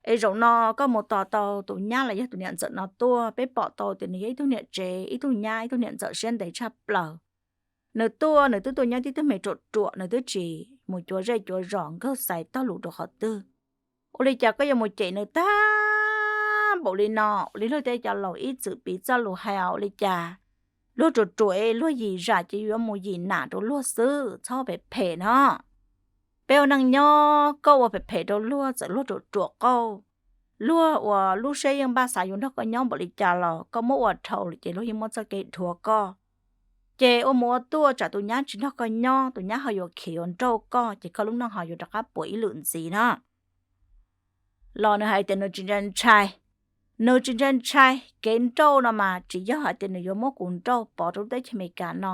Es zaum no koj mus tos tau tus nyab los yog tus niam ntxawm no tuaj, peb pom tau tias nws yog ib tug niam tsev, ib tug nyab, ib tug niam ntxawm siab ntev tshaj plaws. Nws tuaj nws twb tuaj nyob tib tug me ruam ruam, nws twb tsis mus cuav zej cuav zos nkawg xais tog lus rau qhov twg. Ua li cas koj yuav mus cem nws tag npaum li no, ua li luag tej cov laus ib txwm piv txoj lus hais ua li cas, luag ruam ruam luag yim zam ces yuav mus yim nam rau luag xwb, txhob phem phem no. Peb ua neej nyob koj ua phem phem rau luag, txawm luag ruam ruam qauj, luag uas lub siab yeej npaj xav yuav nrog koj nyob npaum li cas los koj muab ua dhau lawm ces luag yeej muab txoj kev dhuav koj. Ces ua mus ua tuaj tsam tus nyab tsis nrog koj nyob, tus nyab ho yuav khiav yuav nrauj koj ces koj lub neej ho yuav rov qab puas ib lwm ntxiv na. Los nws hais tias nws tsis ntshai ntshai, nws tsis ntshai ntshai, kev nrauj no mas tsis yog hais tias nws yuav muab kuv nrauj pov rau lub teb chaws Amelikas no,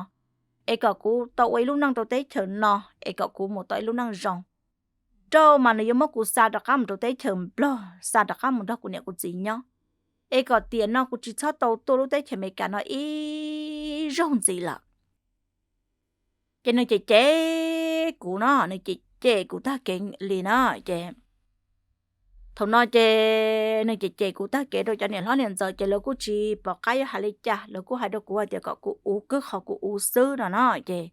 es kom kuv tau ua ib lub neej rau teb chaws no, es kom kuv mus tau ib lub neej zoo. Nrauj mas nws yuav muab kuv xa rov qab mus rau teb chaws Nplog, xa rov qab mus nrog kuv niam kuv txiv nyob, es kom tiam no kuv tsis txhob tau tuaj lub teb chaws Amelikas no ib zaug ntxiv lawm. Ces nws cem cem kuv no, nws cem cem kuv tag kev li na. Ces thaum no ces nws cem cem kuv tag kev rau cov niam hlob niam ntxawm ces lawv kuj tsis pom qab yuav hais li cas, lawv kuj hais rau kuv hais tias kom kuv uv kwj qhov kuv uv xwb no no. Ces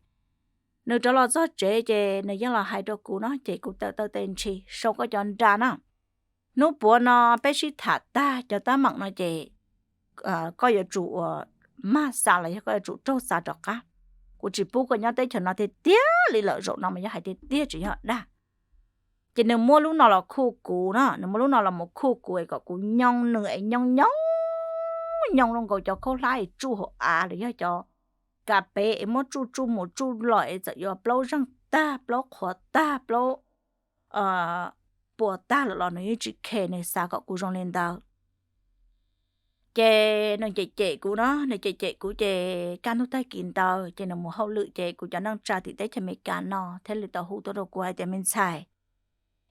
nws rov los txog tsev ces nws yeej los hais rau kuv no ces kuv tawm taw tes ntshis sau koj cov nra na. Hnub puav no peb sib tham tag cov teeb meem no ces koj yuav tsum ua mag xa los yog koj yuav tsum raug xa rov qab. Kuv tsis pub koj nyob teb chaws no tiag tiag li lawm, zaum no mas yog hais tiag tiag tsis yog dag. Ces nws muab lub no los khuj kuv na, nws muab lub no los mus khuj kuv es kom kuv nyoo nws es nyoo nyoo, nyoo zoo nkaus cov khaub hlab es tsuj hauv av los yog cov kas pev es muab tsuj tsuj mus tsuj los es txawm yuav plaub zeeg tag, plaub qhuav tag, plaub puas tag lawm los nws yeej tsis khe, nws xav kom kuv zoo li ntawd. Ces nws cem cem kuv no, nws cem cem kuv ces kaj ntug tag kis ntawd ces nws mus hauj lwm ces kuv cov neej tsa tim teb chaws Amelikas no thiaj li tau hu tuaj rau kuv hais tias me ntxhais,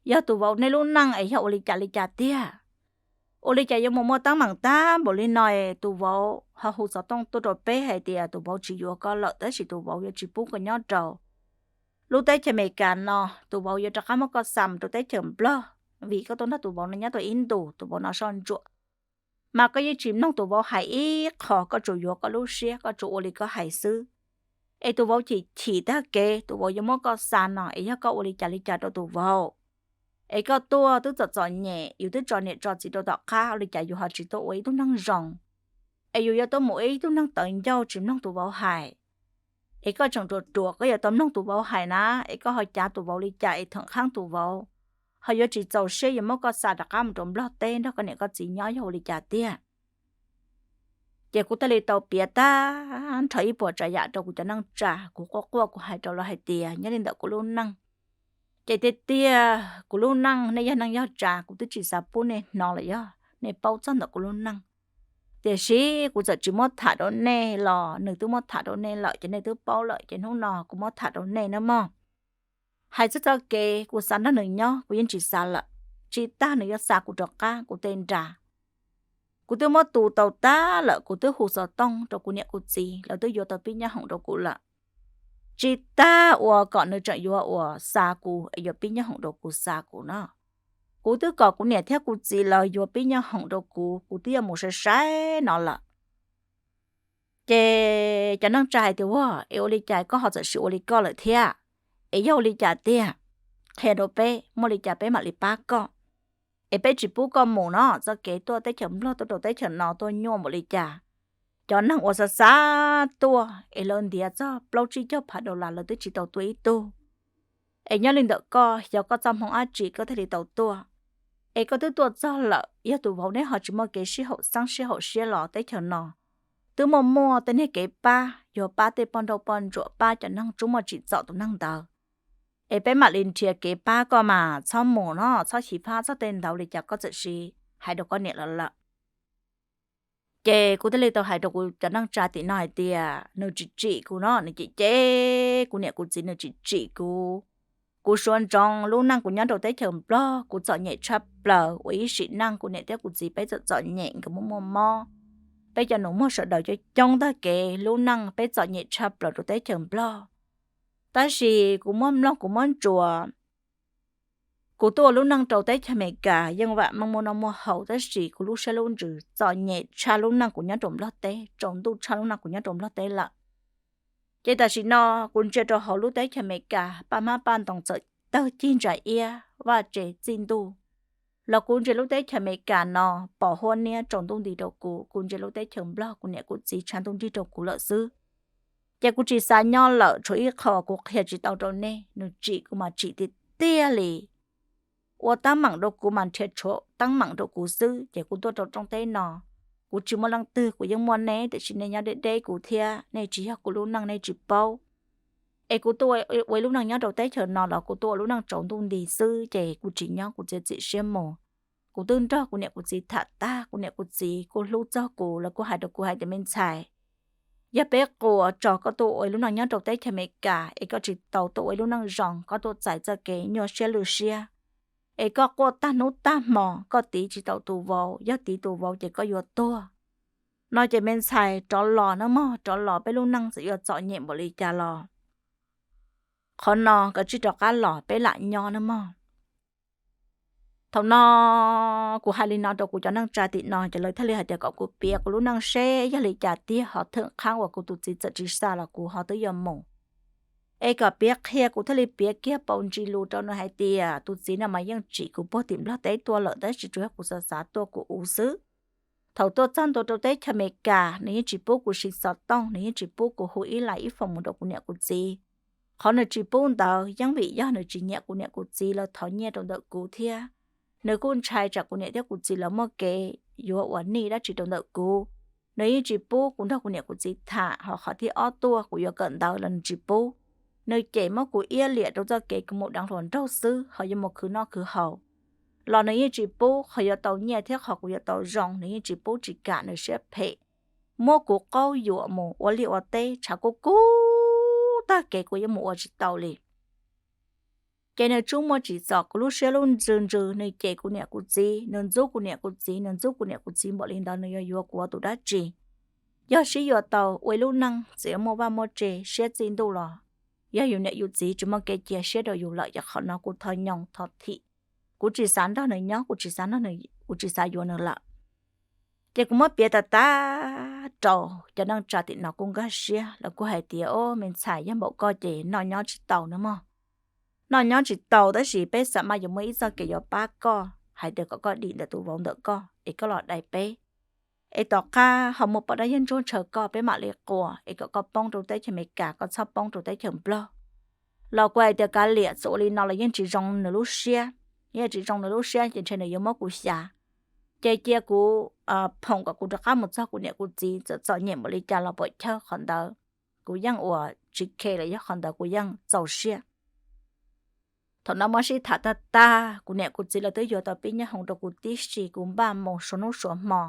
yog tus vauv nej lub neej es yog ua li cas li cas tiag? Ua li cas yuav mus muaj teeb meem tag npaum li no es tus vauv ho hu xov tooj tuaj rau peb hais tias tus vauv tsis yuav koj lawm tab sis tus vauv yuav tsis pub koj nyob rau lub teb chaws Amelikas no, tus vauv yuav rov qab muab koj xa mus rau teb chaws Nplog, vim koj tuaj nrog tus vauv no nyob tau ib ntus, tus vauv no soj ntsuam. Mas koj yeej tsis mloog tus vauv hais ib qho, koj tsuas yuav koj lub siab, koj tsuas ua li koj hais xwb. Es tus vauv chim chim tag kev, tus vauv yuav muab koj xa no es yog koj ua li cas li cas rau tus vauv. Es koj tuaj twb txom txom nyem, yus twb tso niam tso txiv rau tom qab, ua li cas yus ho tsis tuaj ua ib tug neeg zoo, es yus yuav tuaj mus ua ib tug neeg tawv ncauj tsis mloog tus vauv hais. Es koj tseem ruam ruam, koj yuav tau mloog tus vauv hais na, es koj ho cav tus vauv li cas es thaum qhab tus vauv ho yuav tsis txaus siab yuav muab koj xa rov qab mus rau Nplog teb nrog koj niam koj txiv nyob yog ua li cas tiag? Ces kuv thiaj li tau piav tag nrho ib puas tsav yam rau kuv cov neej tsa, kuv quaj quaj kuv hais rau lawv hais tias nyob li ntawm kuv lub neej, ces tiag tiag kuv lub neej nej yog neej yog tsa kuv twb tsis xav pub nej hnov los yog nej paub txog ntawm kuv lub neej. Tiam sis kuv txawm tsis muab tham rau nej los nws twb muab tham rau nej lawm ces nej twb paub lawm, ces hnub no kuv muab tham rau nej nawb mog. Hais txog txoj kev kuv xav nrog nws nyob kuv yeej tsis xav lawm, tsis tas nws yuav xa kuv rov qab kuv tej nra. Kuv twb muab tu tau tag lawm, kuv twb hu xov tooj rau kuv niam kuv txiv, lawv twb yuav tau pib nyob hoom rau kuv lawm. Tsis tas uas kom nws tseem yuav uas xa kuv es yuav pib nyob hoom rau kuv xa kuv no. Kuv twb kom kuv niam thiab kuv txiv lawv yuav pib nyob hoom rau kuv, kuv twb yuav mus sai sai no lawm. Ces cov neej tsa hais tias ua es ua li cas koj ho txawm sim ua li koj lawm thiab? Es yog ua li cas tiag? Qhia rau peb, muaj li cas peb mam li pab koj. Es peb tsis pub koj mus no, txoj kev tuaj teb chaws Nplog tuaj rau teb chaws no tuaj nyuaj npaum li cas. Cov neeg uas xav xav tuaj es lawv ntiav txog plaub tsib caug phav dollar lawv twb tsis tau tuaj ib tug. Es nyob li ntawm koj, xyov koj txoj hmoo dab tsi koj thiaj li tau tuaj. Es koj twb tuaj txog lawm, yog tus vauv neb ho tsis muaj kev sib haum xeeb sib haum siab los teb chaws no twb muaj muaj tej niag kev pab, yuav pab tej poj nrauj poj ntsuam, pab cov neeg tsuj muaj tsim txom tus neeg ntawd. Es peb mam li nrhiav kev pab koj mas txhob mus no, txhob xyiv fab txog tej ntawd li cas koj txawm sim hais rau koj niam lawv lawm. Ces kuv thiaj li tau hais rau kuv cov neej tsa tim no hais tias nws tsis tsim kuv no, nws cem cem kuv niam kuv txiv, nws tsis tsim kuv. Kuv suav ntsoov lub neej kuv nyob rau teb chaws Nplog kuv txom nyem tshaj plaws, ua ib sim neej kuv niam thiab kuv txiv peb txom txom nyem, nkawd muaj muaj mob. Peb cov nus muag sawv daws coob coob tag kev, lub neej peb txom nyem tshaj plaws rau teb chaws Nplog. Tab sis kuv muab mloog kuv muab ntsuas, kuv tuaj ua lub neej rau teb chaws Amelikas yeej vam meej muaj noj muaj haus, tab sis kuv lub siab lub ntsws txom nyem tshaj lub neej kuv nyob rau Nplog teb, tsaus ntuj tshaj lub neej kuv nyob rau Nplog teb lawm. Ces tam sim no kuv ntsia rau hauv lub teb chaws Amelikas, paj hmab paj ntoos txawm tawg cig ntsa iab, vaj tse txij ntuj, los kuv ntsia lub teb chaws Amelikas no pos huab niab tsaus ntuj nti rau kuv, kuv ntsia lub teb chaws Nplog kuv niam kuv txiv tshav ntuj nrig rau kuv lawm xwb. Ces kuv tsis xav nyob lawm, tshuav ib qho kuv qhia tsis tau rau nej, nws tsim kuv mas tsim tiag tiag li. Ua teeb meem rau kuv mas nrhiav tshuav teeb meem rau kuv xwb, ces kuv tuaj rau rooj teb no, kuv tsis muaj leej twg, kuv yeej muaj neb, tiam sis nej nyob deb deb kuv thiab, nej tsis yog kuv lub neej nej tsis paub. Es kuv tuaj ua ib lub neej nyob rau teb chaws no los kuv tuaj ua lub neej tsaus ntuj nti xwb, ces kuv tsis nyob, kuv txiav txim siab mus. Kuv twb nrog kuv niam kuv txiv tham tag, kuv niam kuv txiv kuj hlub txog kuv, lawv kuj hais rau kuv hais tias, me ntxhais, yog peb quas tso koj tuaj ua ib lub neej nyob rau teb chaws Amelikas es koj tsis tau tuaj ua ib lub neej zoo, koj tuaj txais txoj kev nyuaj siab lwj siab, es koj quaj tag hnub tag hmo, koj tiv tsis tau tus vauv, yog tiv tus vauv ces koj yuav tuag no ces me ntxhais rov los nawb mog, rov los peb lub neej txawm yuav txom nyem npaum li cas los qhov no koj tsij rov qab los peb lam nyob nawb mog. Thaum no kuv hais li no rau kuv cov neej tsa tim no ces lawv thiaj li hais tias kom kuv piav kuv lub neej seb yog li cas tiag, ho thawj qhab uas kuv tus txiv txawm tsis xa los kuv ho twb yuav mus. Es kom piav qhia kuv thiaj li piav kiag paus ntsis lus rau nws hais tias tus txiv no mas yeej tsim kuv puag tim Nplog teb tuaj lawm, tab sis tsuas yog kuv xav xav tuaj kuv ua xwb. Thaum tuaj txog ntua rau teb chaws Amelikas nws yeej tsis pub kuv siv xov tooj, nws yeej tsis pub kuv hu ib lais ib foos mus rau kuv niam kuv txiv. Qhov nws tsis pub ntawd yeej vim yog nws tsis nyiam kuv niam kuv txiv, lawv thov nyiaj rau ntawm kuv thiab. Nws kuj ntshai tsam kuv niam thiab kuv txiv lawv muaj kev yuav ua nij dab tsi rau ntawm kuv, nws yeej tsis pub kuv nrog kuv niam kuv txiv tham, ho qhov thib ob tuaj kuv yuav kawm ntawv los nws tsis pub. Nws cem muab kuv iab liam rau txoj kev kuv mus deev hluas nraug xwb, ho yuav mus khwv noj khwv haus los nws yeej tsis pub. Qhov yuav tau nyiaj thiab qhov kuv yuav tau zoo nws yeej tsis pub, tsis kam, nws siab phem. Muab kuv qaub yuam mus ua liaj ua teb, tshav kub kub tag kev kuv yeej mus ua tsis tau li. Ces nws tsuas muaj tsim txom kuv lub siab lub ntsws ntsws, nws cem kuv niam kuv txiv, nws ntxub kuv niam kuv txiv, nws ntxub kuv niam kuv txiv npaum li ntawd nws yuav yuav kuv ua tus dab tsi? Yog sib yuav tau ua ib lub neej txawm yuav muaj vaj muaj tse siab txij ntuj los yog yus niam yus txiv tsis muaj kev cia siab rau yus lawm, ces qhov no kuv thov nyoos thov thim, kuv tsis xav nrog nws nyob, kuv tsis xav nrog nws, kuv tsis xav yuav nws lawm. Ces kuv muab piav tas tas rau cov neej tsa tim no kuj nkag siab, lawv kuj hais tias, o, me ntxhais, yog npaum koj ces noj nyob tsis tau nawb mog. Noj nyob tsis tau, tab sis peb xav mas yuav muaj ib txoj kev yuav pab koj, hais tias kom koj dim ntawm tus vauv ntawm koj es koj los dai peb, es tom qab ho muaj poj dab yawg ntsuag ntshaw koj peb mam li quas, es kom koj poob rau teb chaws Amelikas, koj txhob poob rau teb chaws Nplog. Los kuv hais tias kav liam, txawm ua li no los yeej tsis zoo nws lub siab, yeej tsis zoo nws lub siab ces ntshe nws yuav muab kuv xyav. Ces cia kuv phoom kom kuv rov qab mus txog kuv niam kuv txiv, txawm txom nyem npaum li cas los puam chawj qhov ntawd kuv yeej ua tsis khe los yog qhov ntawd kuv yeej txaus siab. Thaum no muab sib tham tag tag, kuv niam kuv txiv lawv twb yuav tau pib nyob hoom rau kuv tib si, kuv npaj mus suav hnub suav hmo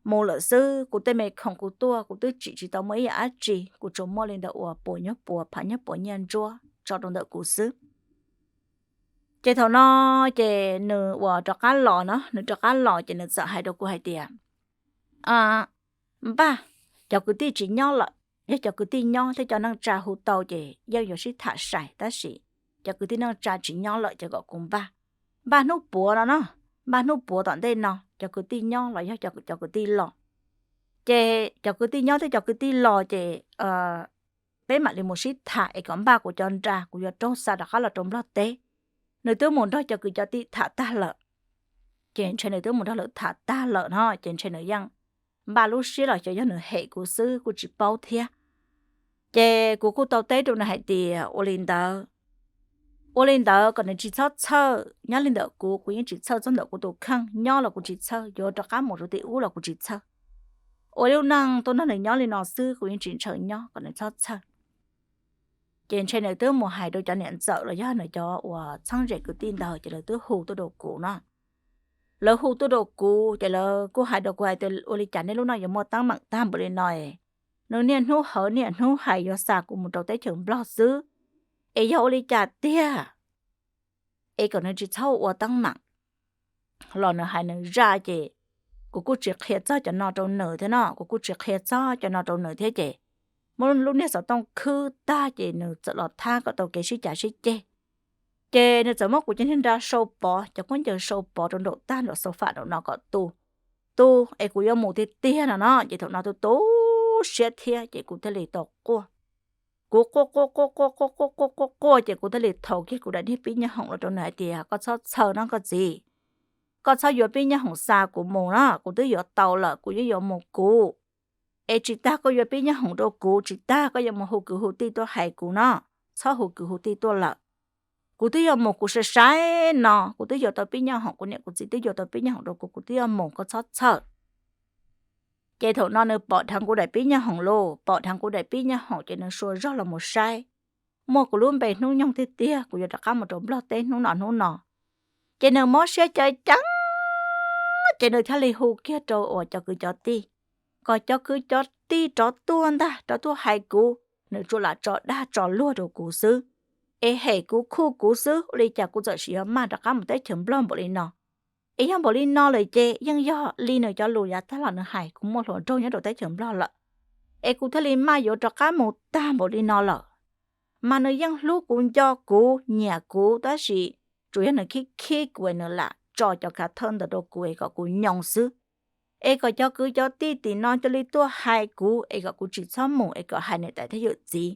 mus lawm xwb. Kuv tej me khoom kuv tuaj kuv twb tsim tsis tau muaj ib yam dab tsi, kuv tsuas muaj li ntawm uas puas nyob puas, phav nyob puas nyiaj ntsuab tso rau ntawm kuv xwb. Ces thaum no ces nws uas rov qab los no, nws rov qab los ces nws txawm hais rau kuv hais tias, npaj, cov kwv tij tsis nyob lawm, yog cov kwv tij nyob thiab cov neej tsa hu tau ces yeej yuav sib tham sai, tab sis cov kwv tij neej tsa tsis nyob lawm ces kom kuv npaj, npaj hnub puav no no, npaj hnub puav tom ntej no cov kwv tij nyob los yog cov kwv tij los. Ces cov kwv tij nyob thiab cov kwv tij los ces peb mam li mus sib tham es kom npaj kuv cov nra, kuv yuav raug xa rov qab los rau Nplog teb. Nws twb mus nrog cov kwv cov tij tham tag lawm, ces ntshe nws twb mus nrog lawv tham tag lawm no ces ntshe nws yeej npaj lub siab los xyov yog nws hem kuv xwb kuj tsis paub thiab. Ces kuv kuj tau teb rau nws hais tias ua li ntawd, ua li ntawd kom nws tsis txhob txhawj, nyob li ntawm kuv, kuv yeej tsis txhawj txog ntawm kuv tus kheej, nyob los kuv tsis txhawj, yuav rov qab mus rau tim ub los kuv tsis txhawj. Ua lub neej tuaj nrog nws nyob li no xwb kuv yeej tsis ntshaw nyob, kom nws txhob txhawj. Ces ntshe nws twb mus hais rau cov niam ntxawm los yog nws cov uas txheeb ze kwv tij ntawd ces lawv twb hu tuaj rau kuv no. Lawv hu tuaj rau kuv ces lawv kuj hais rau kuv hais tias ua li cas nej lub neej yuav muaj teeb meem tag npaum li no es, nws niaj hnub hawv niaj hnub hais yuav xa kuv mus rau teb chaws Nplog xwb, es yog ua li cas tiag? Es kom nws tsis txhob ua teeb meem. Los nws hais nws zaj ces kuv kuj tsis qhia txog cov no rau nws thiab no, kuv kuj tsis qhia txog cov no rau nws thiab ces muab lub niag xov tooj khwb tag ces nws txawm los thab kom tau kev sib cav sib ceg. Ces nws txawm muab kuv cov niag nra sau pov, cov khaub ncaws sau pov rau nraum tag nraum xaus fam nraum no kom tu, tu es kuv yuav mus tiag tiag no no. Ces thaum no tu tu siab thiab ces kuv thiaj li tau quaj. Kuv quaj quaj quaj quaj quaj quaj quaj quaj quaj ces kuv thiaj li thau kiag kuv daim niag pib nyob hoom los rau nws hais tias koj txhob txhawj no koj txiv, Koj txhob yuav pib nyoj hoom xa kuv mus no, kuv twb yuav tau lawm, kuv yeej yuav mus kuv. Es tsis tas koj yuav pib nyoj hoom rau kuv, tsis tas koj yuav mus hu kwv hu tij tuaj hais kuv no, txhob hu kwv hu tij tuaj lawm. Kuv twb yuav mus kuv sai sai no, kuv twb yuav tau pib nyoj hoom, kuv niam kuv txiv twb yuav tau pib nyoj hoom rau kuv, kuv twb yuav mus, koj txhob txhawj. Ces thaum no nws pom dheev kuv daim pib nyoj hoom lauj, pom dheev kuv daim pib nyoj hoom ces nws sua zog los mus saib. Muaj kuv lub npe hnub nyoog tiag tiag, kuv yuav rov qab mus rau Nplog teb hnub no hnub no. Ces nws mob siab ceev ceev, ces nws thiaj li hu kiag rau uas cov kwv cov tij, kom cov kwv cov tij rov tuaj ntag, rov tuaj hais kuv, nws tsuas lam tso dag tso luag rau kuv xwb, es hem kuv khuj kuv xwb, ua li cas kuv txawm sim yuav maj rov qab mus teb chaws Nplog npaum li no. Es yog npaum li no lawm ces yeej yog li nws cov lus yav tag los nws hais, kuv muaj hluas nraug nyob rau teb chaws Nplog lawm, es kuv thiaj li maj yuav rov qab mus tag npaum li no lawm. Mas nws yeej hlub kuv, nco kuv, nyiam kuv, tab sis tsuas yog nws khib khib kuv es nws lam tso cov khav thawj ntawd rau kuv es kom kuv nyoo xwb. Es kom cov kwv cov tij tim no cia li tuaj hais kuv es kom kuv tsis txhob mus, es kom hais niam tais thiab yawm txiv.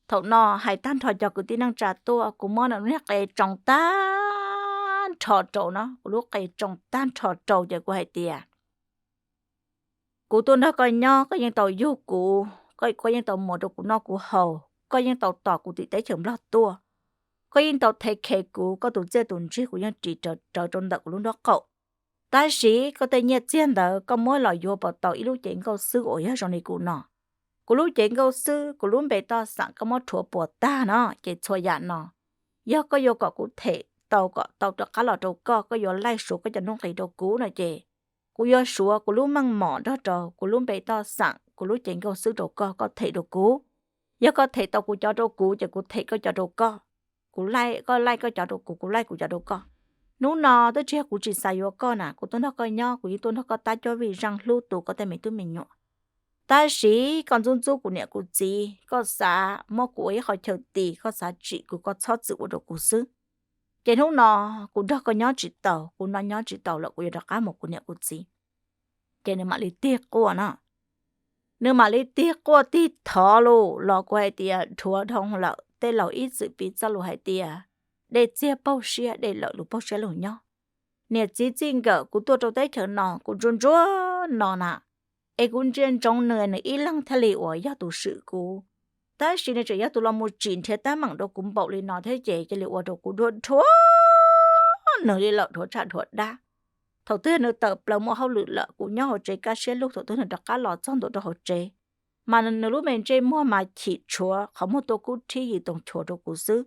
Thaum no hais tag nrho cov kwv tij neej tsa tuaj, kuv muab nws lub niag qe tsoo tag nrho rau no, kuv lub qe tsoo tag nrho rau ces kuv hais tias, kuv tuaj nrog koj nyob, koj yeej tau yug kuv, koj yeej tau muas rau kuv noj kuv haus, koj yeej tau tos kuv tim teb chaws Nplog tuaj, koj yeej tau thev khev kuv, koj tus txiaj tus ntsig kuv yeej ris rawv rau ntawm kuv lub nraub qaum. Tab sis koj tej nyiaj txiag ntawd koj muab los yuav puas tau ib lub cev nkauj xwb uas yog zoo li kuv no? Kuv lub cev nkauj xwb, kuv lub npe toj xeem koj muab rhuav puas tag no, ces txhua yam no, yog koj yuav kom kuv them tau kom tau rov qab los rau koj, koj yuav laij suav koj cov nuj nqis rau kuv no ces kuv yuav suav kuv lub meej mom nrog rau kuv lub npe toj xeem, kuv lub cev nkauj xwb rau koj, koj them rau kuv. Yog koj them tau kuv cov rau kuv ces kuv them koj cov rau koj. Kuv laij, koj laij koj cov rau kuv, kuv laij kuv cov rau koj. Hnub no twb tsis yog kuv tsis xav yuav koj na, kuv tuaj nrog koj nyob, kuv yeej tuaj nrog koj tab cuab vij zeej, hlub tu koj tej me tub me nyuam. Tab sis koj ntxub ntxub kuv niam kuv txiv, koj xav muab kuv ua ib qho chaw tis, koj xav tsim kuv, koj txhob txwm ua rau kuv xwb. Ces hnub no kuv nrog koj nyob tsis taus, kuv no nyob tsis taus lawm, kuv yuav rov qab mus kuv niam kuv txiv. Ces nws mam li tig quaj no. Nws mam li tig quaj tig thov lus los kuv hais tias dhuav dhau lawm, tej laus ib txwm piv txoj lus hais tias dej txiag paug siab, dej lawm lus paug siab lus nyob. Niam txiv txij nkawm kuv tuaj rau teb chaws no kuv ntsuag ntsuag no na, es kuv ntsia ntsoov nws, nws ib leeg thiaj li uas yog tus swm kuv. Tab sis nws tseem yog tus los mus tsim nrhiav teeb meem rau kuv npaum li no thiab ces cia li ua rau kuv dhuav dhuav nws li lawm, dhuav tshaj dhuav dab. Thaum twg nws tawm plaws muaj hauj lwm lawm, kuv nyob hauv tsev kaj siab lug, thaum twg nws rov qab los txog ntua rau hauv tsev, mas nws lub me ntsej muag mas chim tshuav qhov muag tuaj kub rhib yws toog chua rau kuv xwb.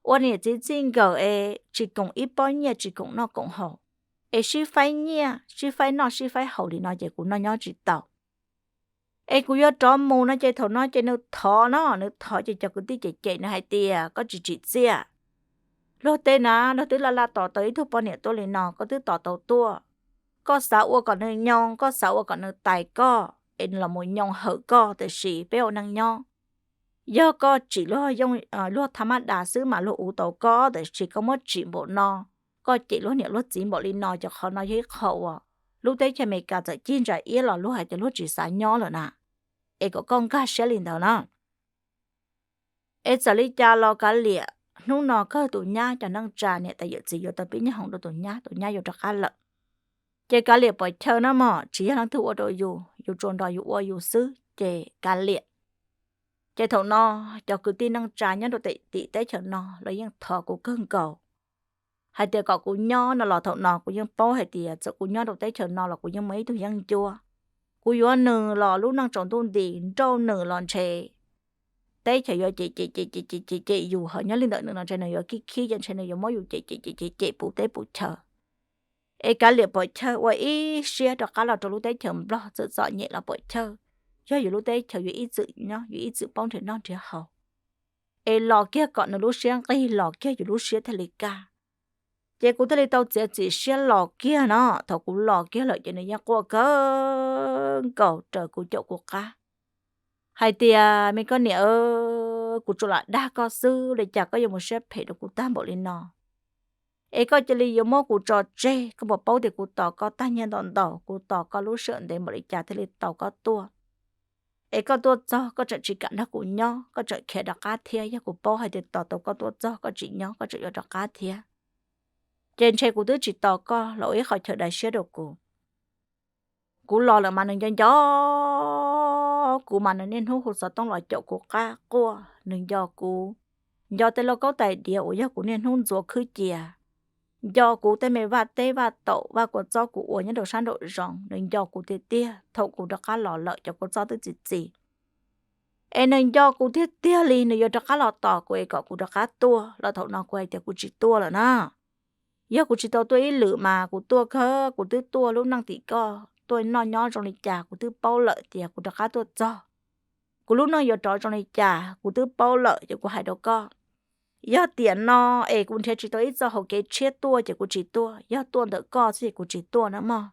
Ua niam txiv txij nkawm es tsis koom ib pob nyiaj, tsis koom noj koom haus, es sib faib nyiaj, sib faib noj sib faib haus li no ces kuv noj nyob tsis taus. Es kuv yuav rov mus no ces thaum no ces nws thov no, nws thov ces cov kwv tij cem cem nws hais tias koj tsis tsim txiaj. Luag tej na, luag twb laj laj tos tau ib tug poj niam tuaj li no, koj twb tos tau tuaj. Koj xav ua kom nws nyoo, koj xav ua kom nws tais koj es nws los mus nyoo hawm koj, tiam sis peb ua neej nyob, yog koj tsim luag, luag tha mab das xwb mas luag uv tau koj, tiam sis koj muab tsim npaum no, koj cem luag niam luag txiv npaum li no ces qhov no yog ib qho uas lub teb chaws Amelikas txawm cig ntsa iab los luag hais tias luag tsis xav nyob lawm na. Es kom koj nkag siab li ntawd na. Es txawm li cas los kav liam, hnub no kawg tus nyab cov neej tsa niam tais yawm txiv yuav tau pib nyob hoom rau tus nyab, tus nyab yuav rov qab lawm. Ces kav liam pom chaw na mog, tsis yog leej twg ua rau yus, yus tsuas nrog yus ua yus xwb ces kav liam. Ces thaum no cov kwv tij neej tsa nyob rau tim teb chaws no los yeej thov kuv kawg nkaus hais tias kom kuv nyob no los thaum no kuv yeej paub hais tias txawm kuv nyob rau teb chaws no los kuv yeej muaj ib tug yeeb ncuab. Kuv yuav nws los lub neej tsaus ntuj nti, nrauj nws los ntshe teb chaws yuav cem cem cem cem cem cem cem yus, ho nyob li ntawm nws no ntshe nws yuav khib khib ces ntshe nws yuav muab yus cem cem cem cem cem puv teb puv chaw. Es kav liam pom chaw ua ib siab rov qab los rau lub teb chaws Nplog, txawm txom nyem los pom chaw, yog yus lub teb chaws yus ib txwm nyob, yus ib txwm paub nrhiav noj nrhiav haus. Es los kiag kom nws lub siab nqig, los kiag yus lub siab thiaj li kaj. Ces kuv thiaj li tau txiav txim siab los kiag no. Thaum kuv los kiag lawm ces nws yeej quaj kawg nkaus raws kuv caum kuv qab hais tias, me koj niam, kuv tsuas lam dag koj xwb, li cas koj yuav mus siab phem rau kuv tag npaum li no? Es koj cia li yuav muab kuv tso tseg, koj puas paub tias kuv tos koj tag nyiaj ntau ntau, kuv tos koj lub sij hawm ntev npaum li cas thiaj li tau koj tuaj. Es koj tuaj txog koj tseem tsis kam nrog kuv nyob, koj tseem khiav rov qab thiab. Yog kuv paub hais tias tos tau koj tuaj txog koj tsis nyob, koj tseem yuav rov qab thiab. Ces ntshe kuv twb tsis tos koj los ua ib qho chaw dav siab rau kuv. Kuv los lawm mas nws nco nco kuv mas nws niaj hnub hu xov tooj los caum kuv qab quaj, nws nco kuv, nco tej lauj kaub tais diav uas yog kuv niaj hnub ntxuav khwb cia, nco kuv tej me vaj teb vaj taum vaj kua txob kuv ua nyob rau sab nraum zoov, nws nco kuv tiag tiag. Thaum kuv rov qab los lawm cov kua txob twb txi txiv, es nws nco kuv tiag tiag li, nws yuav rov qab los tos kuv es kom kuv rov qab tuaj los thaum no kuv hais tias kuv tsis tuaj lawm na. Yog kuv tsis tau tuaj ib lwm mas kuv tuaj kawg, kuv twb tuaj lub neej tim koj tuaj noj nyob zoo li cas kuv twb paub lawm tias kuv rov qab tuaj txog, kuv lub neej yuav rov zoo li cas kuv twb paub lawm. Ces kuv hais rau koj, yog tiam no es kuv nrhiav tsis tau ib txoj hauv kev tshiab tuaj ces kuv tsis tuaj, yog tuaj ntawm koj xwb ces kuv tsis tuaj na mog.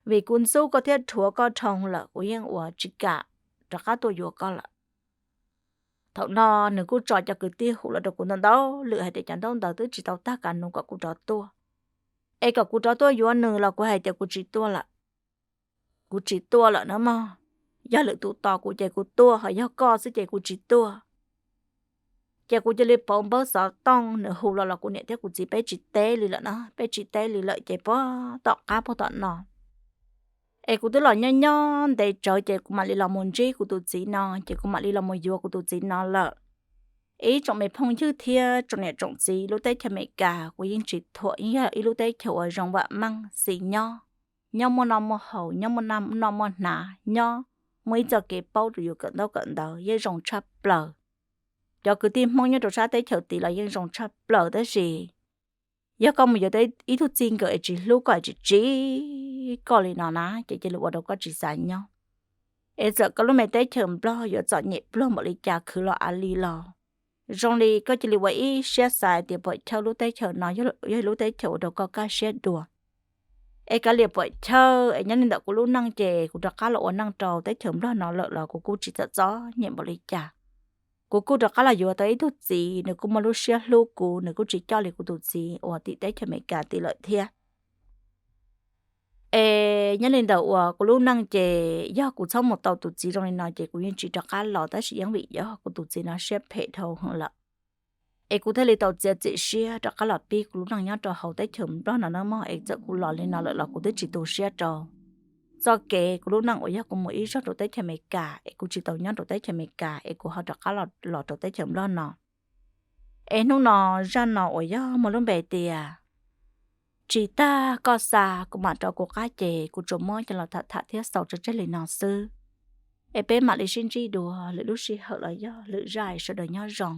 Vim kuv ntxub koj thiab rhuav koj dhau lawm, kuv yeej ua tsis kam rov qab tuaj yuav koj lawm. Thaum no nws kuj tso cov kwv tij hu los rau kuv ntau ntau lwm hais tias cov ntaub ntawv twb tsis tau tag kas nus kom kuv rov tuaj, es kom kuv rov tuaj yuav nws los kuv hais tias kuv tsis tuaj lawm. Kuv tsis tuaj lawm na mog. Yog lwm tus tos kuv ces kuv tuaj, ho yog koj xwb ces kuv tsis tuaj. Ces kuv cia li pauv npawb xov tooj, nws hu los los kuv niam thiab kuv txiv peb tsis teb li lawm na, peb tsis teb li lawm ces puag tom qab puag tom no es kuv twb los nyob nyob ntev tsawv ces kuv mam li los mus ntsib kuv tus txiv no, ces kuv mam li los mus yuav kuv tus txiv no lawm. Ib tsoom me phooj ywg thiab tsoom niam tsoom txiv lub teb chaws Amelikas, kuv yeej tsis thuam, yeej yog ib lub teb chaws uas zoo vam meej xis nyob, nyob muaj noj muaj haus, nyob muaj noj muaj hnav, nyob muaj ib txoj kev paub rau yus kawm ntaub kawm ntawv yeej zoo tshaj plaws. Cov kwv tij Hmoob nyob rau sab teb chaws tid los yeej zoo tshaj plaws tab sis yog koj mus yuav tau ib tug txij nkawm es tsis hlub koj es tsis tsim koj li no na ces cia li ua rau koj tsis xav nyob. Es txawm koj lub me teb chaws Nplog yuav txom nyem pluag npaum li cas khwv los av li los, zoo li koj cia li ua ib siab xav tias puam chawj lub teb chaws no yog ib lub teb chaws ua rau koj kaj siab dua. Es kav liam puam chawj es nyob li ntawm kuv lub neej ces kuv rov qab los ua neej rau teb chaws Nplog no lawm los kuv kuj tsis txom txom nyem npaum li cas. Kuv kuj rov qab los yuav tau ib tug txiv, nws kuj muaj lub siab hlub kuv, nws kuj tsis coj li kuv tus txiv uas tim teb chaws Amelikas tid lawm thiab. Es nyob li ntawm uas kuv lub neej ces yog kuv txhob mus tau tus txiv zoo li no ces kuv yeej tsis rov qab los, tab sis yeej vim yog kuv tus txiv no siab phem dhau heev lawm, es kuv thiaj li tau txiav txim siab rov qab los pib kuv lub neej nyob rau hauv teb chaws Nplog no na mog. Es txawm kuv los li no lawm los kuv twb tsis tu siab rau txoj kev kuv lub neej uas yog kuv mus ib zaug rau teb chaws Amelikas es kuv tsis tau nyob rau teb chaws Amelikas es kuv ho rov qab los rau teb chaws Nplog no. Es hnub no, zaj no uas yog muaj lub npe tias tsis tag koj xa kuv mam rov kuv qab ces kuv tsuas muab coj los tham tham thiab xaus tso tseg li no xwb. Es peb mam li sib ntsib dua lwm lub sij hawm los yog lwm zaj, sawv daws nyob zoo.